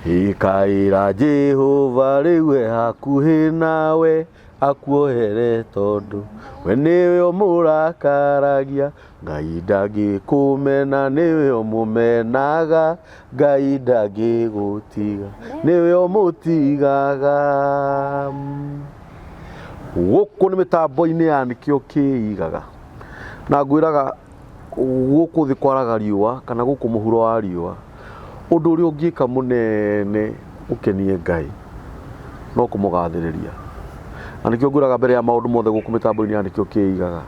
Ikaĩra Jehova rĩu e hakuhĩ nawe akuohere tondũ we nĩwe ũmũrakaragia. Ngai ndangĩkũmena nĩwe ũmũmenaga, Ngai ndangĩgũtiga nĩwe ũmũtigaga. Gũkũ nĩ mĩtambo-inĩ ya nĩkĩo kĩigaga na ngwĩraga gũkũ thĩ kwaraga riũa kana gũkũ mũhuro wa riũa, ũndũ ũrĩa ũngĩka mũnene ũkenie Ngai no kũmũgathĩrĩria. Na nĩkĩo ngwĩraga mbere ya maũndũ mothe gũkũ mĩtambo-inĩ ya nĩkĩo kĩigaga,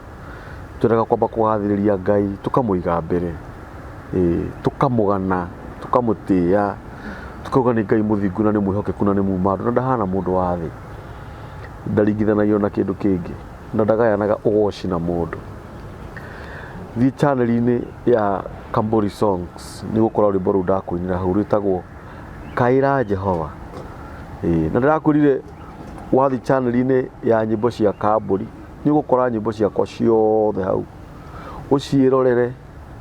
twendaga kwamba kũgathĩrĩria Ngai tũkamũiga mbere, ĩĩ tũkamũgana, tũkamũtĩa, tũkauga nĩ Ngai mũthingu na nĩ mwĩhokeku na nĩ muma andũ na ndahana mũndũ wa thĩ. Ndaringithanagio na kĩndũ kĩngĩ na ndagayanaga ũgoci na mũndũ. Thiĩ channel-inĩ ya Kamburi Songs nĩ ũgũkora rwĩmbo rũu ndakũinĩra hau rwĩtagwo Kaĩra Jehova. Ĩĩ na ndĩrakwĩrire wathiĩ channel-inĩ ya nyĩmbo cia Kamburi nĩ ũgũkora nyĩmbo ciakwa ciothe hau, ũciĩrorere,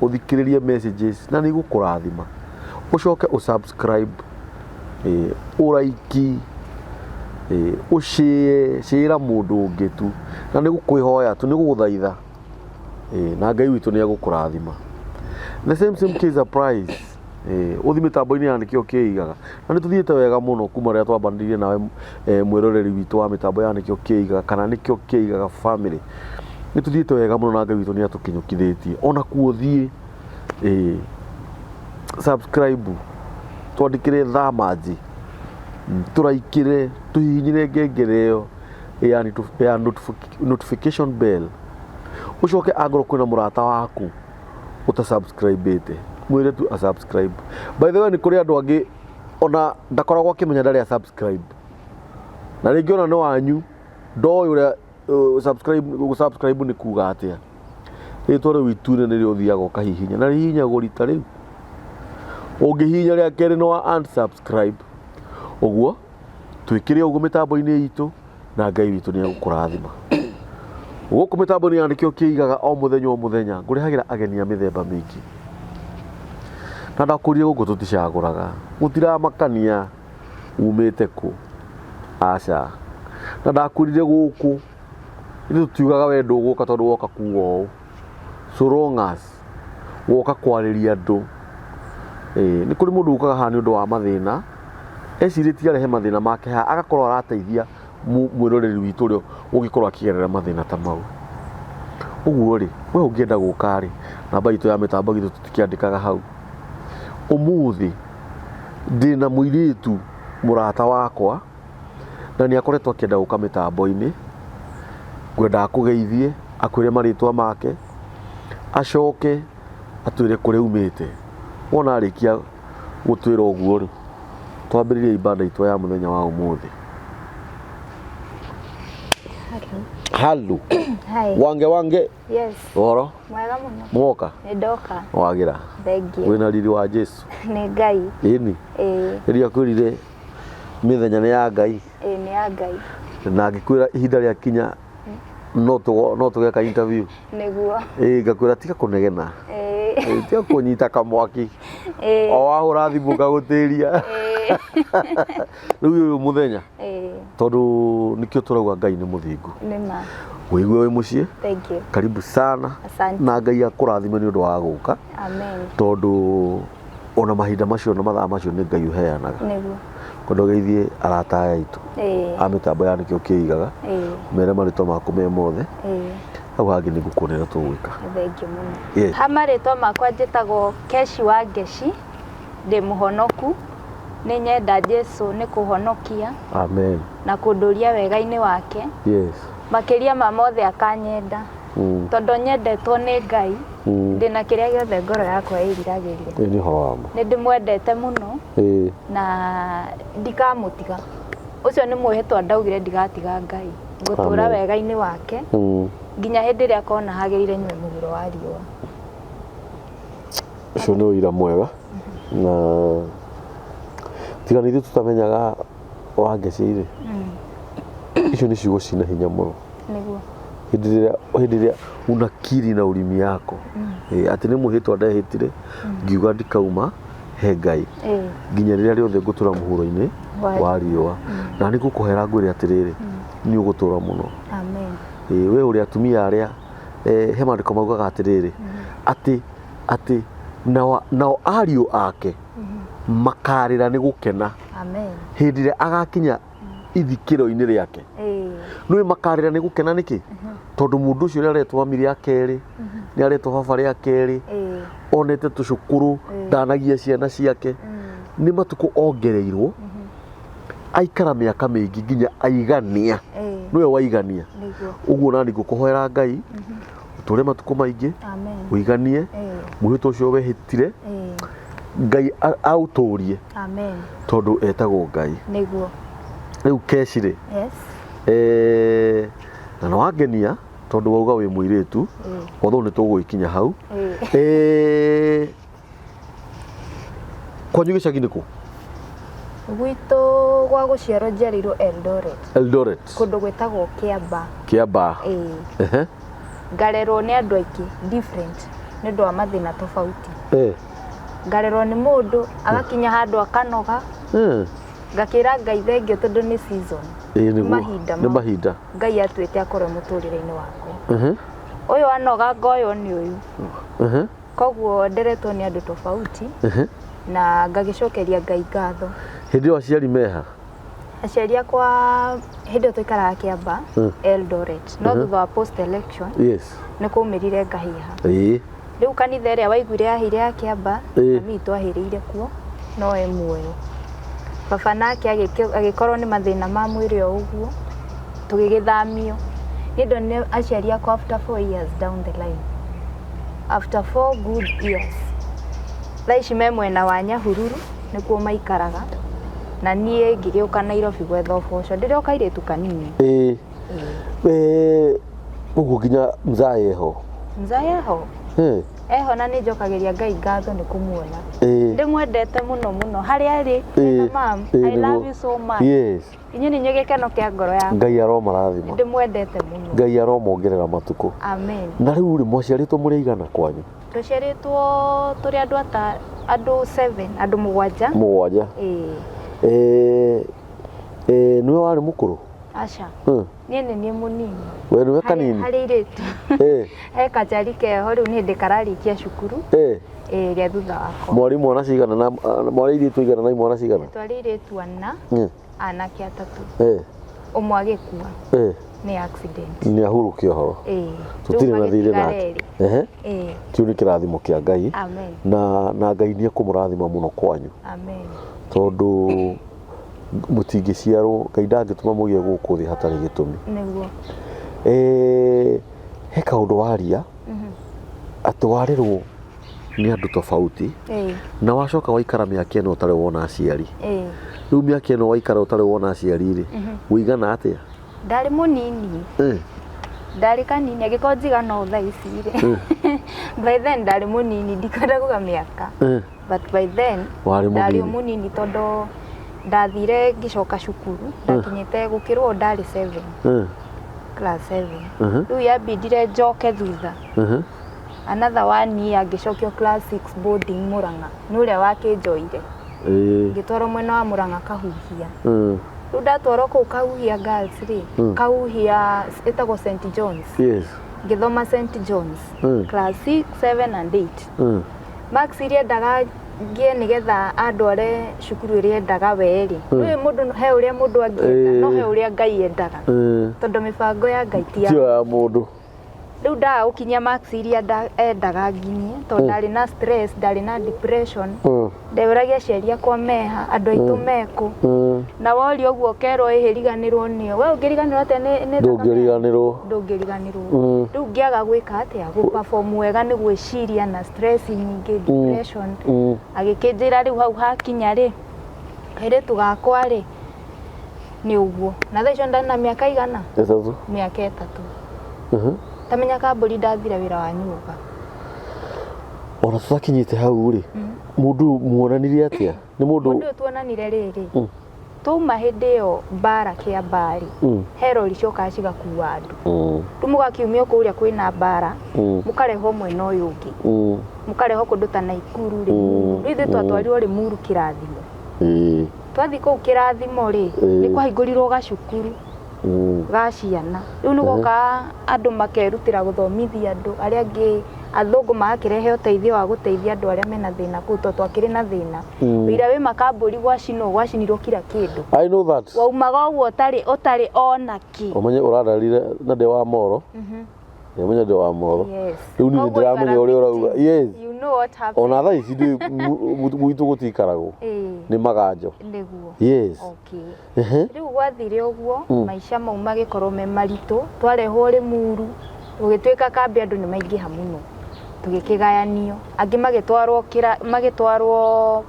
ũthikĩrĩrie messages na nĩ igũkũrathima. Ũcoke ũ subscribe, ĩĩ ũ like, ĩĩ ũ share, share mũndũ ũngĩ tu na nĩ gũkwĩhoya tu nĩ gũgũthaitha. Ĩĩ na Ngai witũ nĩ egũkũrathima. The same same case applies. Ĩĩ ũthiĩ mĩtambo-inĩ ya nĩkĩo kĩigaga. Na nĩ tũthiĩte wega mũno kuma rĩrĩa twambanĩrire nawe mwĩroreri witũ wa mĩtambo ya nĩkĩo kĩigaga kana nĩkĩo kĩigaga family. Nĩ tũthiĩte wega mũno na Ngai witũ nĩ atũkinyũkithĩtie. Ona kuo thiĩ ĩĩ subscribe, twandĩkĩre thamanji, tũraikĩre, tũhihinyĩre ngengere ĩyo ya notification bell. Ũcoke angorwo kwĩna mũrata waku ũta subscribe ĩte, mwĩre tu a subscribe. By the way nĩ kũrĩ andũ angĩ ona ndakoragwo akĩmenya ndarĩ a subscribe. Na rĩngĩ ona nĩ wanyu ndoĩ ũrĩa subscribe gũ subscribe nĩ kuga atĩa. Rĩtwa rĩu itune nĩrĩo ũthiaga ũkahihinya na rĩhihinyagwo rita rĩu. Ũngĩhihinya rĩa kerĩ nĩ wa unsubscribe. Ũguo twĩkĩre ũguo mĩtambo-inĩ itũ na Ngai witũ nĩ egũkũrathima. Gũkũ mĩtambo-inĩ ya nĩkĩo kĩigaga o mũthenya o mũthenya ngũrehagĩra ageni a mĩthemba mĩingĩ. Na ndakũria gũkũ tũticagũraga, gũtiramakania umĩte kũ, aca. Na ndakwĩrire gũkũ ithuĩ tũtiugaga we ndũgũka tondũ woka kuga ũũ, so long as woka kwarĩria andũ. Nĩ kũrĩ mũndũ ũkaga haha nĩ ũndũ wa mathĩna, ecirĩtie arehe mathĩna make haha agakorwo arateithia mwĩroreri witũ ũrĩa ũngĩkorwo akĩgerera mathĩna ta mau. Ũguo rĩ, we ũngĩenda gũka rĩ, namba itũ ya mĩtambo githĩ tũtikĩandĩkaga hau. Ũmũthĩ ndĩna mũirĩtu mũrata wakwa na nĩ akoretwo akĩenda gũka mĩtambo-inĩ, ngwenda akũgeithie, akwĩre marĩtwa make, acoke atwĩre kũrĩa aumĩte. Wona arĩkia gũtwĩra ũguo rĩ, twambĩrĩrie ibada itũ ya mũthenya wa ũmũthĩ. Hello. Halo. Hi. Wange wange. Yes. Ũhoro? Mwega mũno. Mwoka? Nĩ ndoka. Wagĩra. Thengiũ. Wĩna riri wa Jesu. Nĩ Ngai. Ĩni. Ĩĩ. Rĩrĩa akwĩrire mĩthenya nĩ ya Ngai. Ĩĩ nĩ ya Ngai. Na ngĩkwĩra ihinda rĩakinya no tũgo no tũgeka interview. Nĩguo. Ĩĩ ngakwĩra tiga kũnegena. Ĩĩ. Ĩĩ, tiga kũnyita kamwaki. Ĩĩ. O wahũra thimũ ngagũtĩria. Ĩĩ. Rĩu ũyũ mũthenya Ĩĩ. tondũ nĩkĩo tũrauga Ngai nĩ mũthingu. Nĩ ma. Wĩigue wĩ mũciĩ. Thank you. Karibu sana. Asante. Na Ngai akũrathime nĩ ũndũ wa gũka. Amen. Tondũ ona mahinda macio na mathaa macio nĩ Ngai ũheanaga. Nĩguo. Kwenda ũgeithie arata aya aitũ Ĩĩ. a mĩtambo ya nĩkĩo kĩigaga Ĩĩ. mere marĩtwa maku me mothe Ĩĩ. hau hangĩ nĩ ngũkuonera tũgwĩka. Thengiũ mũno. Yes. Ha marĩtwa makwa njĩtagwo Keshi wa Ngeci, ndĩ mũhonoku, nĩ nyenda Jesu nĩ kũhonokia Amen. na kũndũria wega-inĩ wake, Yes. makĩria ma mothe akanyenda. Tondũ nyendetwo nĩ Ngai, ndĩna kĩrĩa gĩothe ngoro yakwa ĩriragĩria. Ĩĩ nĩ ũhoro wa ma. Nĩ ndĩmwendete mũno na ndikamũtiga. Ũcio nĩ mwĩhĩtwa ndaugire ndigatiga Ngai. Ngũtũra Amen. wega-inĩ wake nginya hĩndĩ ĩrĩa akona hagĩrĩire nyue mũhuro wa riũa. Ũcio nĩ ũira mwega na tiga nĩ ithuĩ tũtamenyaga Wangeci-rĩ, icio nĩ ciugo cina hinya mũno. Nĩguo. Hĩndĩ ĩrĩa hĩndĩ ĩrĩa unakiri na ũrimi yako. Ĩ, atĩ nĩ mwĩhĩtwa ndehĩtire ngiuga ndikauma He Ngai nginya rĩrĩa rĩothe ngũtũra mũhuro-inĩ wa riũa. Na nĩ ngũkũhera ngwĩre atĩrĩrĩ, nĩ ũgũtũra mũno. Amen. Ĩĩ, we ũrĩ atumia arĩa he maandĩko maugaga atĩrĩrĩ, atĩ nao ariũ ake makarĩra nĩ gũkena. Amen. Hĩndĩ ĩrĩa agakinya ithikĩro-inĩ rĩake. Nĩũĩ makarĩra nĩ gũkena nĩkĩ? Tondũ mũndũ ũcio nĩ aretwo mami rĩa kerĩ, nĩ aretwo baba rĩa kerĩ, onete tũcũkũrũ, ndanagia ciana ciake. Nĩ matukũ ongereirwo, aikara mĩaka mĩingĩ nginya aigania. Nĩwe waigania. Ũguo nani ngũkũhoera Ngai, ũtũre matukũ maingĩ, ũiganie, mwĩhĩtwa ũcio wehĩtire, Ngai aũtũrie. Amen. Tondũ etagwo Ngai. Nĩguo. Rĩu Keshi rĩ. Yes. Na nĩ wangenia tondũ wauga wĩ mũirĩtu, although nĩ tũgũgĩkinya hau. Kwanyu gĩcagi nĩ kũ? Gwitũ gwa gũciarwo njiarĩirwo Eldoret. Eldoret. Kũndũ gwĩtagwo Kĩamba. Kĩamba. Ngarerwo nĩ andũ aingĩ different nĩ ũndũ wa mathĩna tofauti. Ngarerwo nĩ mũndũ agakinya handũ akanoga. Ngakĩra Ngai thengio tondũ nĩ season. Nĩ mahinda. Nĩ mahinda. Ngai atuĩte akorwo mũtũrĩre-inĩ wakwa. Ũyũ anoga ngoywo nĩ ũyũ. Koguo nderetwo nĩ andũ tofauti na ngagĩcokeria Ngai ngatho. Hĩndĩ ĩyo aciari meha? Aciari akwa hĩndĩ ĩyo twaikaraga Kĩamba, Eldoret. No thutha wa post election nĩ kwaumĩrire ngahiha. Rĩu kanitha ĩrĩa waiguire yahĩire ya Kĩamba, mami witũ ahĩrĩire kuo no e muoyo. Baba nake agĩkorwo nĩ mathĩna ma mwĩrĩ o ũguo, tũgĩgĩthamio. Niĩ ndonire aciari akwa after 4 years down the line. After 4 good years. Thaa ici me mwena wa Nyahururu nĩkuo maikaraga. Na niĩ ngĩgĩũka Nairobi gwetha ũboco. Ndĩrĩ o kairĩtu kanini. Ũguo nginya mzaa eho? Mzaa eho. Eho na nĩ njokagĩria Ngai ngatho nĩ kũmuona. Ndĩmwendete mũno mũno. Harĩa arĩ, ma'am, I love you so much. Yes. Inyuĩ nĩ inyuĩ gĩkeno kĩa ngoro yakwa. Ngai aromarathima. Ndĩmwendete mũno. Ngai aromongerera matukũ. Amen. Na rĩu rĩ, mwaciarĩtwo mũrĩ aigana kwanyu? Tũciarĩtwo tũrĩ andũ andũ 7, andũ mũgwanja. Mũgwanja. Nĩwe warĩ mũkũrũ? Aca. Niĩ nĩ niĩ mũnini. We nĩwe kanini? Harĩ airĩtu. He kachari keho rĩu nĩ hĩndĩ kararĩkia cukuru. Gĩa thutha wakwa. Mwarĩ mwana cigana na mwarĩ airĩtu aigana na imwana cigana? Twarĩ airĩtu ana. Anake atatũ. Ũmwe agĩkua. Nĩ accident. Nĩ ahurũkia ũhoro. Tũtirĩ na thirĩ nake. Kĩu nĩ kĩrathimo kĩa Ngai. Amen. Na Ngai nĩ ekũmũrathima mũno kwanyu. Amen. Tondũ mũtingĩciarwo, Ngai ndangĩtũma mũgĩe gũkũ thĩ hatarĩ gĩtũmi. Nĩguo. He kaũndũ waria atĩ warerwo nĩ andũ tofauti na wacoka waikara mĩaka ĩno ũtarĩ wona aciari. Rĩu mĩaka ĩno waikara ũtarĩ wona aciari rĩ, ũigana atĩa? Ndarĩ mũnini. Ndarĩ kanini angĩkorwo njigana ũũ thaa ici rĩ. By then ndarĩ mũnini, ndikwenda kuga mĩaka. But by then ndarĩ mũnini tondũ ndathire ngĩcoka cukuru, ndakinyĩte gũkĩrwo ndarĩ 7. Class 7. Rĩu yambindire njoke thutha. Another 1 year ngĩcokio class 6 boarding Murang'a. Nĩ ũrĩa wakĩnjoire. Ngĩtwarwo mwena wa Murang'a Kahuhia. Rĩu ndatwarwo kũu Kahuhia girls rĩ, Kahuhia ĩtagwo St John's. Yes. Ngĩthoma St John's. Class 6, 7 and 8. Marks iria endaga ngĩe nĩgetha andware cukuru ĩrĩa endaga we rĩ. Rĩu mũndũ he ũrĩa mũndũ angĩenda, no he ũrĩa Ngai endaga. Tondũ mĩbango ya Ngai ti ya mũndũ. Rĩu ndaga gũkinyia marks iria endaga nginyie, tondũ ndarĩ na stress, ndarĩ na depression. Ndeũragia aciari akwa meha, andũ aitũ mekũ. Na woria ũguo ũkerwo ĩhĩ riganĩrwo nĩo. We ũngĩriganĩrwo atĩa nĩ Ndũngĩriganĩrwo. Ndũngĩriganĩrwo. Rĩu ngĩaga gwĩka atĩa? Gũ-perform wega nĩ gwĩciria na stress nyingĩ, depression. Agĩkĩnjĩra rĩu hau hakinya rĩ, kairĩtu gakwa rĩ, nĩ ũguo. Na thaa icio ndarĩ na mĩaka igana? 3. Mĩaka 3. Tamenya kambũri ndathire wĩra wa nyũmba. Ona tũtakinyĩte hau rĩ, mũndũ muonanirie atĩa? Nĩ mũndũ Mũndũ ũyũ tuonanire rĩrĩ. Twauma hĩndĩ ĩyo mbara kĩamba rĩ, he rori ciokaga cigakua andũ. Rĩu mũgakiumio kũrĩa kwĩna mbara, mũkarehwo mwena ũyũ ũngĩ, mũkarehwo kũndũ ta Naikuru, Limuru. Rĩu ithuĩ twatwarirwo Limuru Kĩrathimo. Twathiĩ kũu Kĩrathimo rĩ, nĩ kwahingũrirwo gacukuru ga ciana. Rĩu nĩ guokaga andũ makerutĩra gũthomithia andũ arĩa angĩ, athũngũ magakĩrehe ũteithio wa gũteithia andũ arĩa mena thĩna kũu, tondũ twakĩrĩ na thĩna. Wĩira wĩ makambũri gwacinwo, gwacinirwo kira kĩndũ. I know that. Waumaga ũguo ũtarĩ ũtarĩ ona kĩ. Ũmenye ũradarire na ndĩ wa moro. Ũmenye ndĩ wa moro. Yes. Rĩu niĩ Koguo you are ndĩramenya a ũrĩa ũrauga. victim. Yes. You know what happened. Ona thaa ici ndĩ gwitũ gũtikaragwo. Nĩ maganjo. Nĩguo. Yes. Okay. Rĩu gwathire ũguo, maica mau magĩkorwo me maritũ, twarehwo Limuru, gũgĩtuĩka kambĩ andũ nĩ maingĩha mũno, tũgĩkĩgayanio, angĩ magĩtwarwo kĩra, magĩtwarwo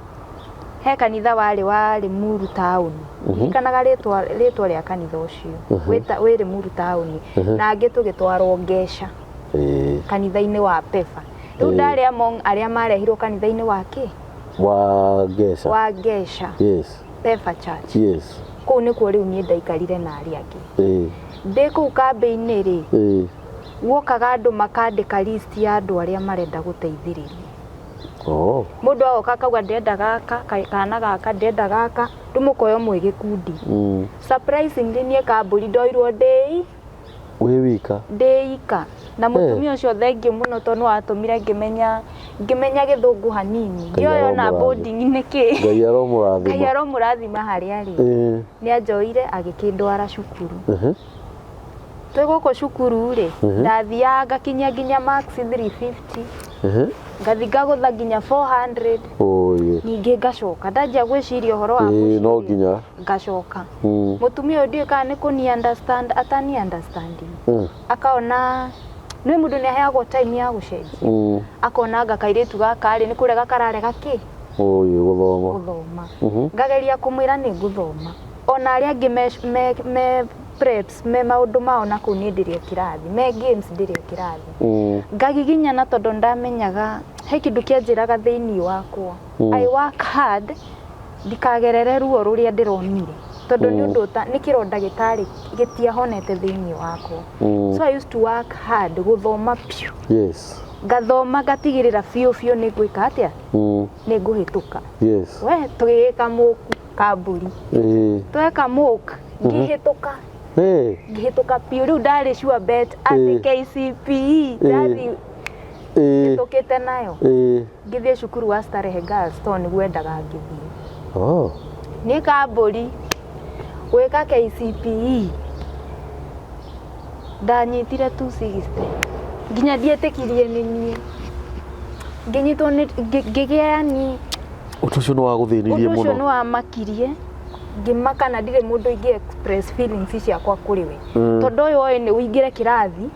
he kanitha warĩ wa Limuru taũni, ndirikanaga rĩtwa rĩa kanitha ũcio, wĩ Limuru taũni, na angĩ tũgĩtwarwo Ngeca, kanitha-inĩ wa Pefa. Rĩu ndarĩ among arĩa marehirwo kanitha-inĩ wa kĩ? Wa Ngeca. Wa Ngeca. Yes. Pefa Church. Yes. Kũu nĩkuo rĩu niĩ ndaikarire na arĩa angĩ. Ndĩ kũu kambĩ-inĩ rĩ, guokaga andũ makandĩka list ya andũ arĩa marenda gũteithĩrĩrio. Oh. Mũndũ agoka akauga ndĩrenda gaka, kana gaka, ndĩrenda gaka, rĩu mũkoywo mwĩ gĩkundi. Surprisingly niĩ kambũri ndoirwo ndĩ Wĩ wika? Ndĩ ika. Na mũtumia ũcio thengiũ mũno tondũ nĩ watũmire ngĩmenya ngĩmenya gĩthũngũ hanini. Ngĩoya ona boarding nĩ kĩ. Ngai aromũrathima. Ngai aromũrathima harĩa arĩ. Nĩ anjoire agĩkĩndwara cukuru. Twĩ gũkũ cukuru rĩ, ndathiaga ngakinyia nginya max 350. Ngathiĩ ngagũtha nginya 400. Oye. Ningĩ ngacoka ndanjia gwĩciria ũhoro wa Ĩĩ, no mũciĩ. nginya. Ngacoka. Mũtumia ũyũ ndiũĩ kana nĩ kũni understand atani understand. Akaona nĩ mũndũ nĩ aheagwo time ya gũcenjia. Akona anga kairĩtu gaka rĩ nĩ kũrega kararega kĩ? Oye, gũthoma. Gũthoma. Ngageria kũmwĩra nĩ ngũthoma. Ona arĩa angĩ me preps, me maũndũ mao na kũu niĩ ndĩrĩ o kĩrathi, me games ndĩrĩ o kĩrathi. Ngagiginyana tondũ ndamenyaga he kĩndũ kĩanjĩraga thĩinĩ wakwa. I work hard ndikagerere ruo rũrĩa ndĩronire tondũ nĩ ũndũ nĩ kĩronda gĩtarĩ gĩtiahonete thĩinĩ wakwa. So I used to work hard gũthoma piũ. Yes. Ngathoma ngatigĩrĩra biũ biũ nĩ ngwĩka atĩa? Nĩ ngũhĩtũka. Yes. We tũgĩgĩka mock kambũri. Tweka mock ngĩhĩtũka. Ngĩhĩtũka biũ rĩu ndarĩ sure bet atĩ KCPE ndathiĩ hĩtũkĩte nayo. Ngĩthiĩ cukuru wa Starehe Girls tondũ nĩguo endaga ngĩthiĩ. Oh. Nĩ kambũri gwĩka KCPE ndanyitire 260 nginya ndietĩkirie nĩ niĩ. Ngĩnyitwo nĩ ngĩgĩa yani Ũndũ ũcio nĩ wagũthĩnirie ũndũ ũcio mũno. nĩ wamakirie ngĩmaka na ndirĩ mũndũ ingĩ express feelings ciakwa kũrĩ we. Tondũ ũyũ oĩ nĩ ũingĩre kĩrathi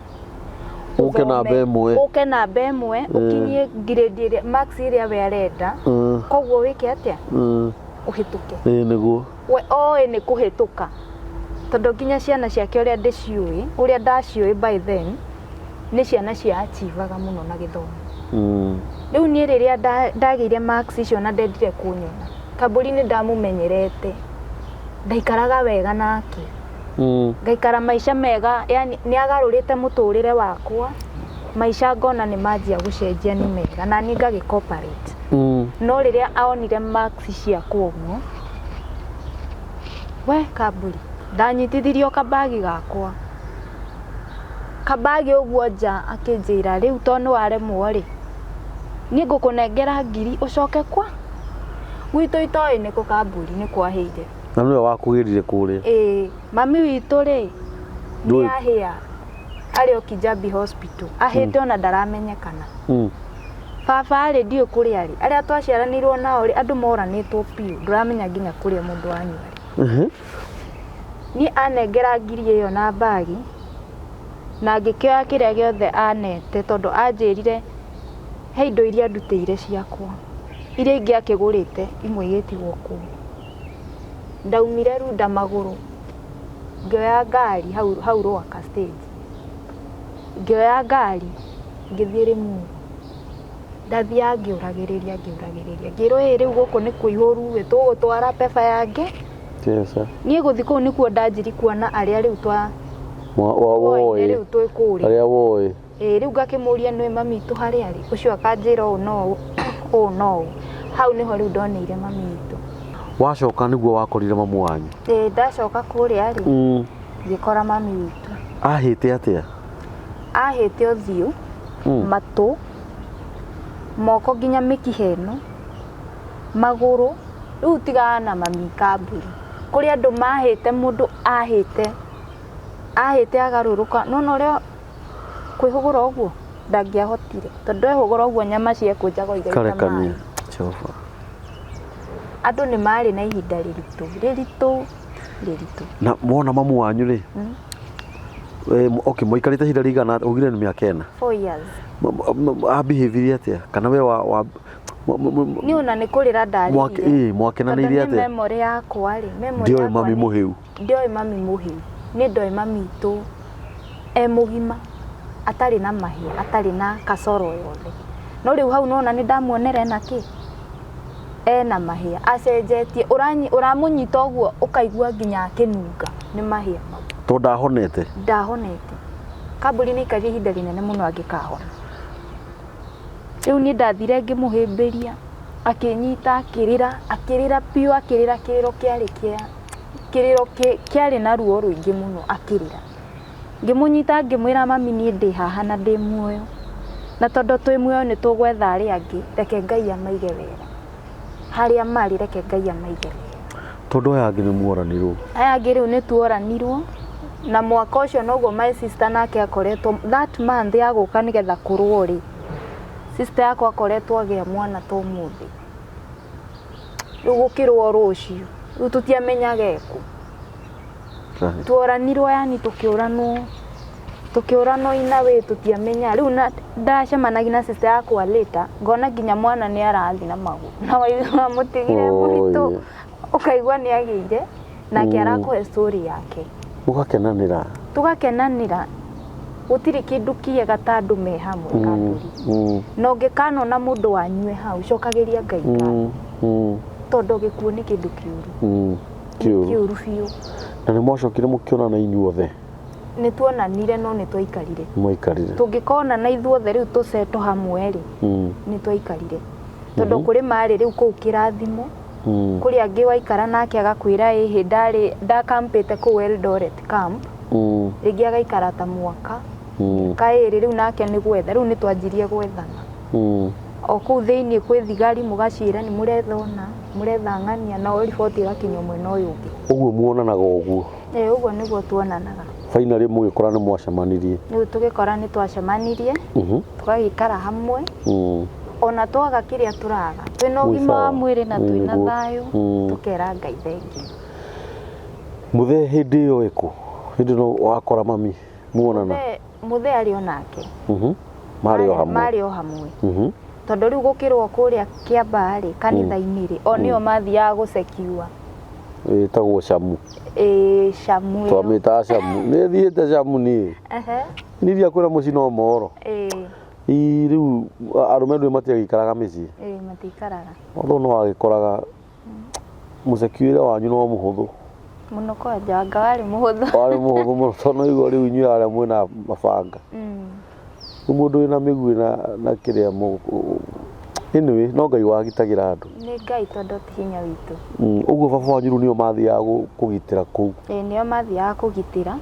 Ũke namba ĩmwe. Ũke namba ĩmwe, ũkinyie grade ĩrĩa marks ĩrĩa we arenda. Koguo wĩke atĩa? Ũhĩtũke. Ĩĩ nĩguo. We oĩ nĩ kũhĩtũka. Tondũ nginya ciana ciake ũrĩa ndĩciũĩ, ũrĩa ndaciũĩ by then, nĩ ciana cia achievaga mũno na gĩthomo. Rĩu niĩ rĩrĩa ndagĩire marks icio na ndendire kũnyona, kambũri nĩ ndamũmenyerete. Ndaikaraga wega nake. Ngaikara maica mega, yani nĩ agarũrĩte mũtũrĩre wakwa. Maica ngona nĩ manjia gũcenjia nĩ mega na niĩ ngagĩ cooperate. No rĩrĩa aonire marks ciakwa ũguo, we kambũri, ndanyitithirio kabagi gakwa. Kabagi ũguo nja akĩnjĩra rĩu tondũ nĩ waremwo rĩ, niĩ ngũkũnengera ngiri ũcoke kwa? Gwitũ itoĩ nĩ kũ kambũri nĩ kwahĩire. Na nĩwe wakũgĩrire kũrĩa? Ĩĩ, mami witũ rĩ, nĩ Ndũĩ. ahĩa arĩ o Kijabi Hospital. Ahĩte ona ndaramenyekana. Baba rĩ ndiũĩ kũrĩa arĩ. Arĩa twaciaranĩirwo nao rĩ, andũ moranĩtwo biũ, ndũramenya nginya kũrĩa mũndũ wanyu arĩ. Niĩ anengera ngiri ĩyo na mbagi, na ngĩkĩoya kĩrĩa gĩothe anete tondũ anjĩrire he indo iria ndutĩire ciakwa. Iria ingĩ akĩgũrĩte imwe igĩtigwo kũu. Ndaumire Runda magũrũ, ngĩoya ngari hau Rwaka stage. Ngĩoya ngari ngĩthiĩ Limuru. Ndathiaga ngĩũragĩrĩria ngĩũragĩrĩria. Ngĩrwo ĩ rĩu gũkũ nĩ kũihũru ĩ tũgũtwara beba yangĩ. Keca. Niĩ gũthiĩ kũu nĩkuo ndanjiri kuona arĩa rĩu twa Woĩ. Rĩu twĩ kũrĩa. Arĩa woĩ. Ĩĩ, rĩu ngakĩmũria nĩ mami witũ harĩa arĩ, ũcio akanjĩra ũũ no ũũ, ũũ no ũũ. Hau nĩho rĩu ndoneire mami witũ. Wacoka nĩguo wakorire mamu wanyu? Ĩĩ, ndacoka kũrĩa rĩ, ngĩkora mami witũ. Ahĩte atĩa? Ahĩte ũthiũ, matũ, moko nginya mĩkiha ĩno, magũrũ, rĩu tigana na mami kambũri. Kũrĩ andũ mahĩte, mũndũ ahĩte, ahĩte agarũrũka, nĩwona ũrĩa kwĩhũgũra ũguo ndangĩahotire, tondũ ehũgũra ũguo nyama ciekũnjaga igaita Karekania. maĩ. Jehova. Andũ nĩ marĩ na ihinda rĩritũ, rĩritũ, rĩritũ. Na mwona mamu wanyu rĩ, okay, mũikarĩte ihinda rĩigana atĩa? Ugire nĩ mĩaka ĩna. 4 years. Abehavirie atĩa? Kana we wa Niĩ ona nĩ kũrĩra ndarĩrire. Mwakenanĩirie Tondũ nĩ atĩa? memory yakwa rĩ, memory Ndioĩ yakwa mami mũhĩu. Ndioĩ mami mũhĩu. Niĩ ndoĩ mami witũ e mũgima, atarĩ na mahĩa, atarĩ na kasoro yothe. No rĩu hau nona nĩ ndamuonera ena kĩ? Ena mahĩa, acenjetie, ũramũnyita ũguo ũkaigua nginya akĩnunga nĩ mahĩa mau. Tondũ ndahonete? Ndahonete. Kambũri nĩ aikarire ihinda rĩnene mũno angĩkahona. Rĩu niĩ ndathire ngĩmũhĩmbĩria, akĩnyita, akĩrĩra, akĩrĩra biũ, akĩrĩra kĩrĩro kĩarĩ kĩa, kĩrĩro kĩarĩ na ruo rũingĩ mũno, akĩrĩra. Ngĩmũnyita ngĩmwĩra mami niĩ ndĩ haha na ndĩ muoyo. Na tondũ twĩ muoyo nĩ tũgwetha arĩa angĩ, reke Ngai amaige wega. Harĩa marĩ reke Ngai amaige wega. Tondũ aya angĩ nĩ muoranirwo. Aya angĩ rĩu nĩ tuoranirwo. Na mwaka ũcio noguo my sister nake akoretwo, that month ya gũka nĩgetha kũrũo rĩ, sister yakwa akoretwo agĩa mwana ta ũmũthĩ. Rĩu gũkĩrũo rũciũ, rĩu tũtiamenyaga ekũ. Tuoranirwo yani tũkĩũranwo, tũkĩũranwo in a way tũtiamenyaga. Rĩu na ndacemanagia na sister yakwa later, ngona nginya mwana nĩ arathiĩ na magũrũ. Na wamũtigire mũritũ, ũkaigua nĩ agĩire, nake arakũhe story yake. Mũgakenanĩra. Tũgakenanĩra. Gũtirĩ kĩndũ kĩega ta andũ me hamwe kambũri. Na ũngĩkanona mũndũ wanyu e hau, cokagĩria Ngai ngatho. Tondũ gĩkuũ nĩ kĩndũ kĩũru. Kĩũru. Kĩũru biũ. Na nĩ mwacokire mũkĩonana inyuothe? Nĩ tuonanire no nĩ twaikarire. Mwaikarire. Tũngĩkonana na ithuothe rĩu tũcetwo hamwe rĩ, nĩ twaikarire. Tondũ kũrĩ marĩ rĩu kũu kĩrathimo, kũrĩ angĩ waikara nake agakwĩra ĩhĩ ndarĩ ndakampĩte kũu Eldoret camp, rĩngĩ agaikara ta mwaka, kaĩrĩ rĩu nake nĩ gwetha, rĩu nĩ twanjirie gwethana. O kũu thĩiniĩ kwĩ thigari mũgaciĩra nĩ mũretha ũna, mũretha ng'ania, nao riboti ĩgakinya mwena ũyũ ũngĩ. Ũguo muonanaga ũguo? Ĩĩ, ũguo nĩguo tuonanaga. Finally mũgĩkora nĩ mwacemanirie? Rĩu tũgĩkora nĩ twacemanirie, tũgagĩikara hamwe. Ona twaga kĩrĩa tũraga, twĩna ũgima wa mwĩrĩ na twĩna thayũ, tũkera Ngai thengiũ. Mũthee hĩndĩ ĩyo ĩkũ? Hĩndĩ ĩno wakora mami muonana? Mũthee arĩ o nake. Marĩ o hamwe? Marĩ o hamwe. Tondũ rĩu gũkĩrwo kũrĩa Kĩambaa rĩ, kanitha-inĩ rĩ, o nĩo mathiaga gũcekiua. Ĩtagwo Camu. Ĩĩ, Camu ĩyo. Twamĩtaga Camu. Nĩ thiĩte Camu niĩ. Niĩ ndiakwĩra mũciĩ no moro. Ii rĩu arũme ndũĩ matiagĩikaraga mĩciĩ. Ĩĩ, matiikaraga. Although no wagĩkoraga mũcekiuĩre wanyu no mũhũthũ. Mũno kwanja, anga warĩ mũhũthũ. Warĩ mũhũthũ mũno tondũ no igua rĩu inyuĩ arĩa mwĩna mabanga. Rĩu mũndũ wĩna mĩguĩ na kĩrĩa anyway, no Ngai wagitagĩra andũ. Nĩ Ngai tondũ ti hinya witũ. Ũguo baba wanyu rĩu nĩo mathiaga kũgitĩra kũu? Ĩĩ, nĩo mathiaga kũgitĩra.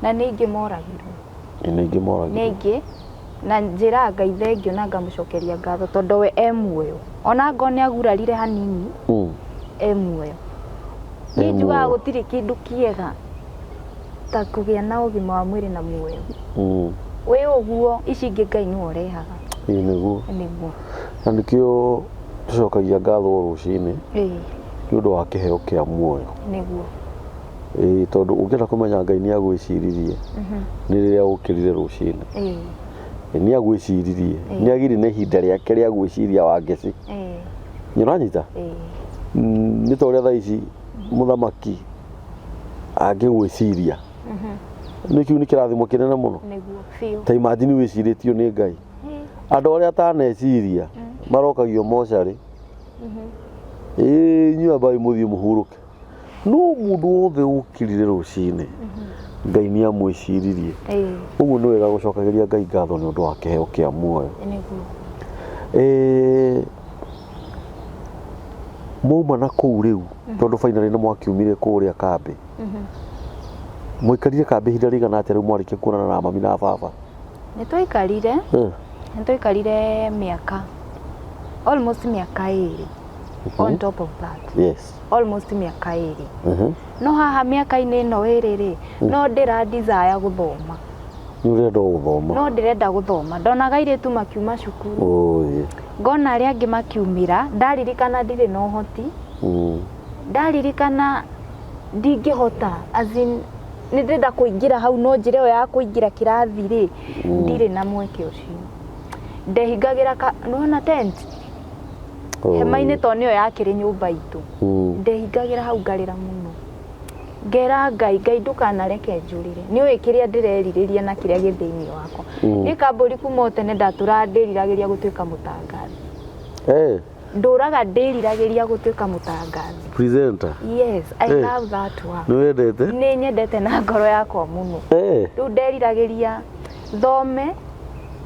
Na nĩ aingĩ moragirwo. Ĩĩ, nĩ aingĩ moragirwo. Nĩ aingĩ. Na njĩraga Ngai thengiũ na ngamũcokeria ngatho tondũ we e muoyo. Ona angorwo nĩ agurarire hanini, e muoyo. Niĩ njugaga gũtirĩ kĩndũ kĩega ta kũgĩa na ũgima wa mwĩrĩ na muoyo. Wĩ ũguo, ici ingĩ Ngai nĩwe ũrehaga. Ĩĩ, nĩguo. Nĩguo. Na nĩkĩo tũcokagia ngatho o rũcinĩ nĩ ũndũ wa kĩheo kĩa muoyo. Nĩguo. Ĩĩ, tondũ ũngĩenda kũmenya Ngai nĩ agwĩciririe, nĩ rĩrĩa ũkĩrire rũcinĩ. Nĩ agwĩciririe, nĩ agĩire na ihinda rĩake rĩa gwĩciria Wangeci. Nĩ ũranyita? Nĩ ta ũrĩa thaa ici mũthamaki angĩgwĩciria. Nĩ kĩu nĩ kĩrathimo kĩnene mũno. Nĩguo, biũ. Ta imagine wĩcirĩtio nĩ Ngai. Andũ arĩa ataneciria marokagio mocarĩ. Ĩĩ, inyuĩ ambai mũthiĩ mũhurũke. No mũndũ wothe ũkĩrire rũcinĩ, Ngai nĩ amwĩciririe. Ũguo nĩ wega gũcokagĩria Ngai ngatho nĩ ũndũ wa kĩheo kĩa muoyo. Nĩguo. Mwauma na kũu rĩu, tondũ finally nĩ mwakiumire kũrĩa kambĩ, mwaikarire kambĩ ihinda rĩigana atĩa rĩu mwarĩkia kuonana na mami na baba? Nĩ twaikarire, nĩ twaikarire mĩaka almost mĩaka 2 on top of that. Almost mĩaka 2. No haha mĩaka-inĩ ĩno 2 rĩ, no ndĩra desire gũthoma. Nĩ ũrenda gũthoma? No ndĩrenda gũthoma. Ndonaga airĩtu makiuma cukuru. Ngona arĩa angĩ makiumĩra, ndaririkana ndirĩ na ũhoti. Ndaririkana ndingĩhota, as in nĩ ndĩrenda kũingĩra hau no njĩra ĩyo ya kũingĩra kĩrathi rĩ, ndirĩ na mweke ũcio. Ndehingagĩra ka, nĩwona tent? Hema-inĩ tondũ nĩyo yakĩrĩ nyũmba itũ. Ndehingagĩra hau ngarĩra mũno. Ngera Ngai, Ngai ndũkanareke njũrĩre. Nĩ ũĩ kĩrĩa ndĩrerirĩria na kĩrĩa gĩ thĩinĩ wakwa. Niĩ Kambũri kuma o tene ndatũraga ndĩriragĩria gũtuĩka mũtangathi. Ndũraga ndĩriragĩria gũtuĩka mũtangathi. Presenter? Yes, I love that work. Nĩ wendete? Nĩ nyendete na ngoro yakwa mũno. Rĩu nderiragĩria thome,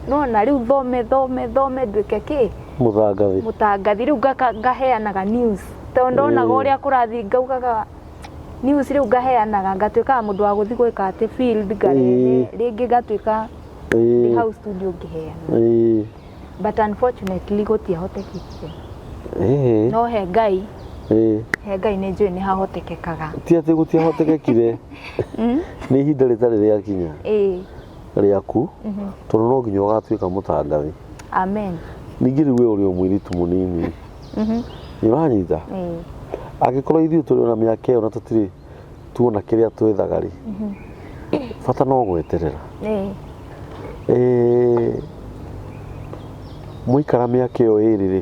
nona rĩu thome, thome, thome nduĩke kĩ? Mũtangathi. Mũtangathi. Rĩu ngaheanaga news. Tondũ ndonaga ũrĩa kũrathiĩ ngaugaga news rĩu ngaheanaga, ngatuĩkaga mũndũ wa gũthiĩ gwĩka atĩ field ngarehe, rĩngĩ ngatuĩka ndĩ hau studio ngĩheana. But unfortunately gũtiahotekekire. No he Ngai. He Ngai nĩ njũĩ nĩ hahotekekaga. Ti atĩ gũtiahotekekire. Nĩ ihinda rĩtarĩ rĩakinya. Rĩaku, tondũ no nginya ũgatuĩka mũtangathi. Amen. Ningĩ rĩu we ũrĩ o mũirĩtu mũnini. Nĩ ũranyita? Angĩkorwo ithuĩ tũrĩ ona mĩaka ĩyo na tũtirĩ tuona kĩrĩa twethaga rĩ, bata no gweterera. Mwaikara mĩaka ĩyo 2 rĩ,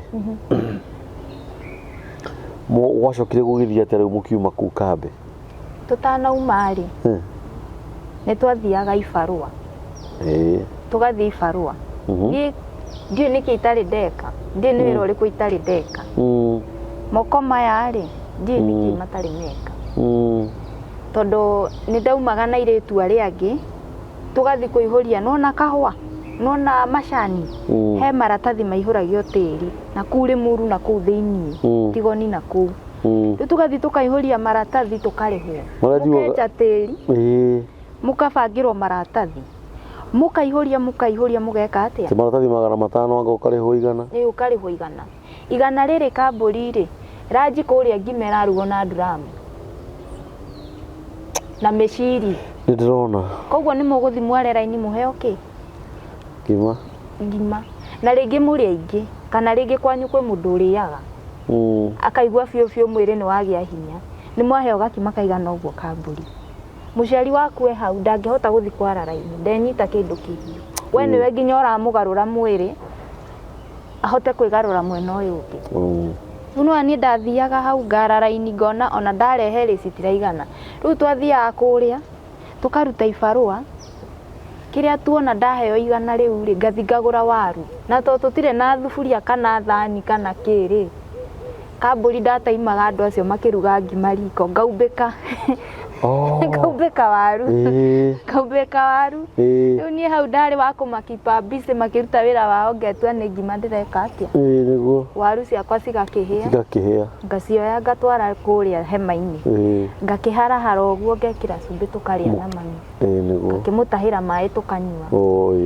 gwacokire gũgĩthiĩ atĩa rĩu mũkiuma kũu kambĩ? Tũtanauma rĩ, nĩ twathiaga ibarũa. Tũgathiĩ ibarũa. Niĩ ndiũĩ nĩkĩ itarĩ ndeka, ndiũĩ nĩ wĩra ũrĩkũ itarĩ ndeka. Moko maya rĩ, ndiũĩ nĩkĩ matarĩ meka. Tondũ nĩ ndaumaga na airĩtu arĩa angĩ, tũgathiĩ kũihũria, nĩwona kahũa, nĩwona macani, he maratathi maihũragio tĩri, na kũu Rĩmuru na kũu thĩiniĩ, Tigoni na kũu. Rĩu tũgathiĩ tũkaihũria maratathi tũkarĩhwo. Mũkenja tĩri, mũkabangĩrwo maratathi. Mũkaihũria, mũkaihũria, mũgeka atĩa? Ti maratathi 500 anga ũkarĩhwo 100? Ĩĩ, ũkarĩhwo 100. 100 rĩrĩ Kambũri rĩ, ranji kũrĩa ngima ĩrarugwo na nduramu. Na mĩciri. Nĩ ndĩrona. Koguo nĩ mũgũthiĩ mware raini mũheo kĩ? Ngima. Ngima. Na rĩngĩ mũrĩ aingĩ, kana rĩngĩ kwanyu kwĩ mũndũ ũrĩaga. Akaigua biũ biũ mwĩrĩ nĩ wagĩa hinya. Nĩ mwaheo gakima kaigana ũguo Kambũri. Mũciari waku e hau ndangĩhota gũthiĩ kwara raini, ndenyita kĩndũ kĩhiũ. We nĩwe nginya ũramũgarũra mwĩrĩ ahote kwĩgarũra mwena ũyũ ũngĩ. Rĩu nĩwona niĩ ndathiaga hau ngara raini ngona ona ndarehe rĩ citiraigana. Rĩu twathiaga kũrĩa tũkaruta ibarũa, kĩrĩa tuona ndaheo 100 rĩu rĩ, ngathiĩ ngagũra waru. Na tondũ tũtirĩ na thuburia kana thani kana kĩ rĩ, Kambũri ndataimaga andũ acio makĩruga ngima riko, ngaumbĩka. Ngaumbĩka waru. Ngaumbĩka waru. Rĩu niĩ hau ndarĩ wa kũmakipa busy makĩruta wĩra wao ngetua nĩ ngima ndĩreka atĩa. Nĩguo. Waru ciakwa cigakĩhĩa. Cigakĩhĩa. Ngacioya ngatwara kũrĩa hema-inĩ. Ngakĩharahara ũguo ngekĩra cumbĩ tũkarĩa na mami. Nĩguo. Ngakĩmũtahĩra maĩ tũkanyua.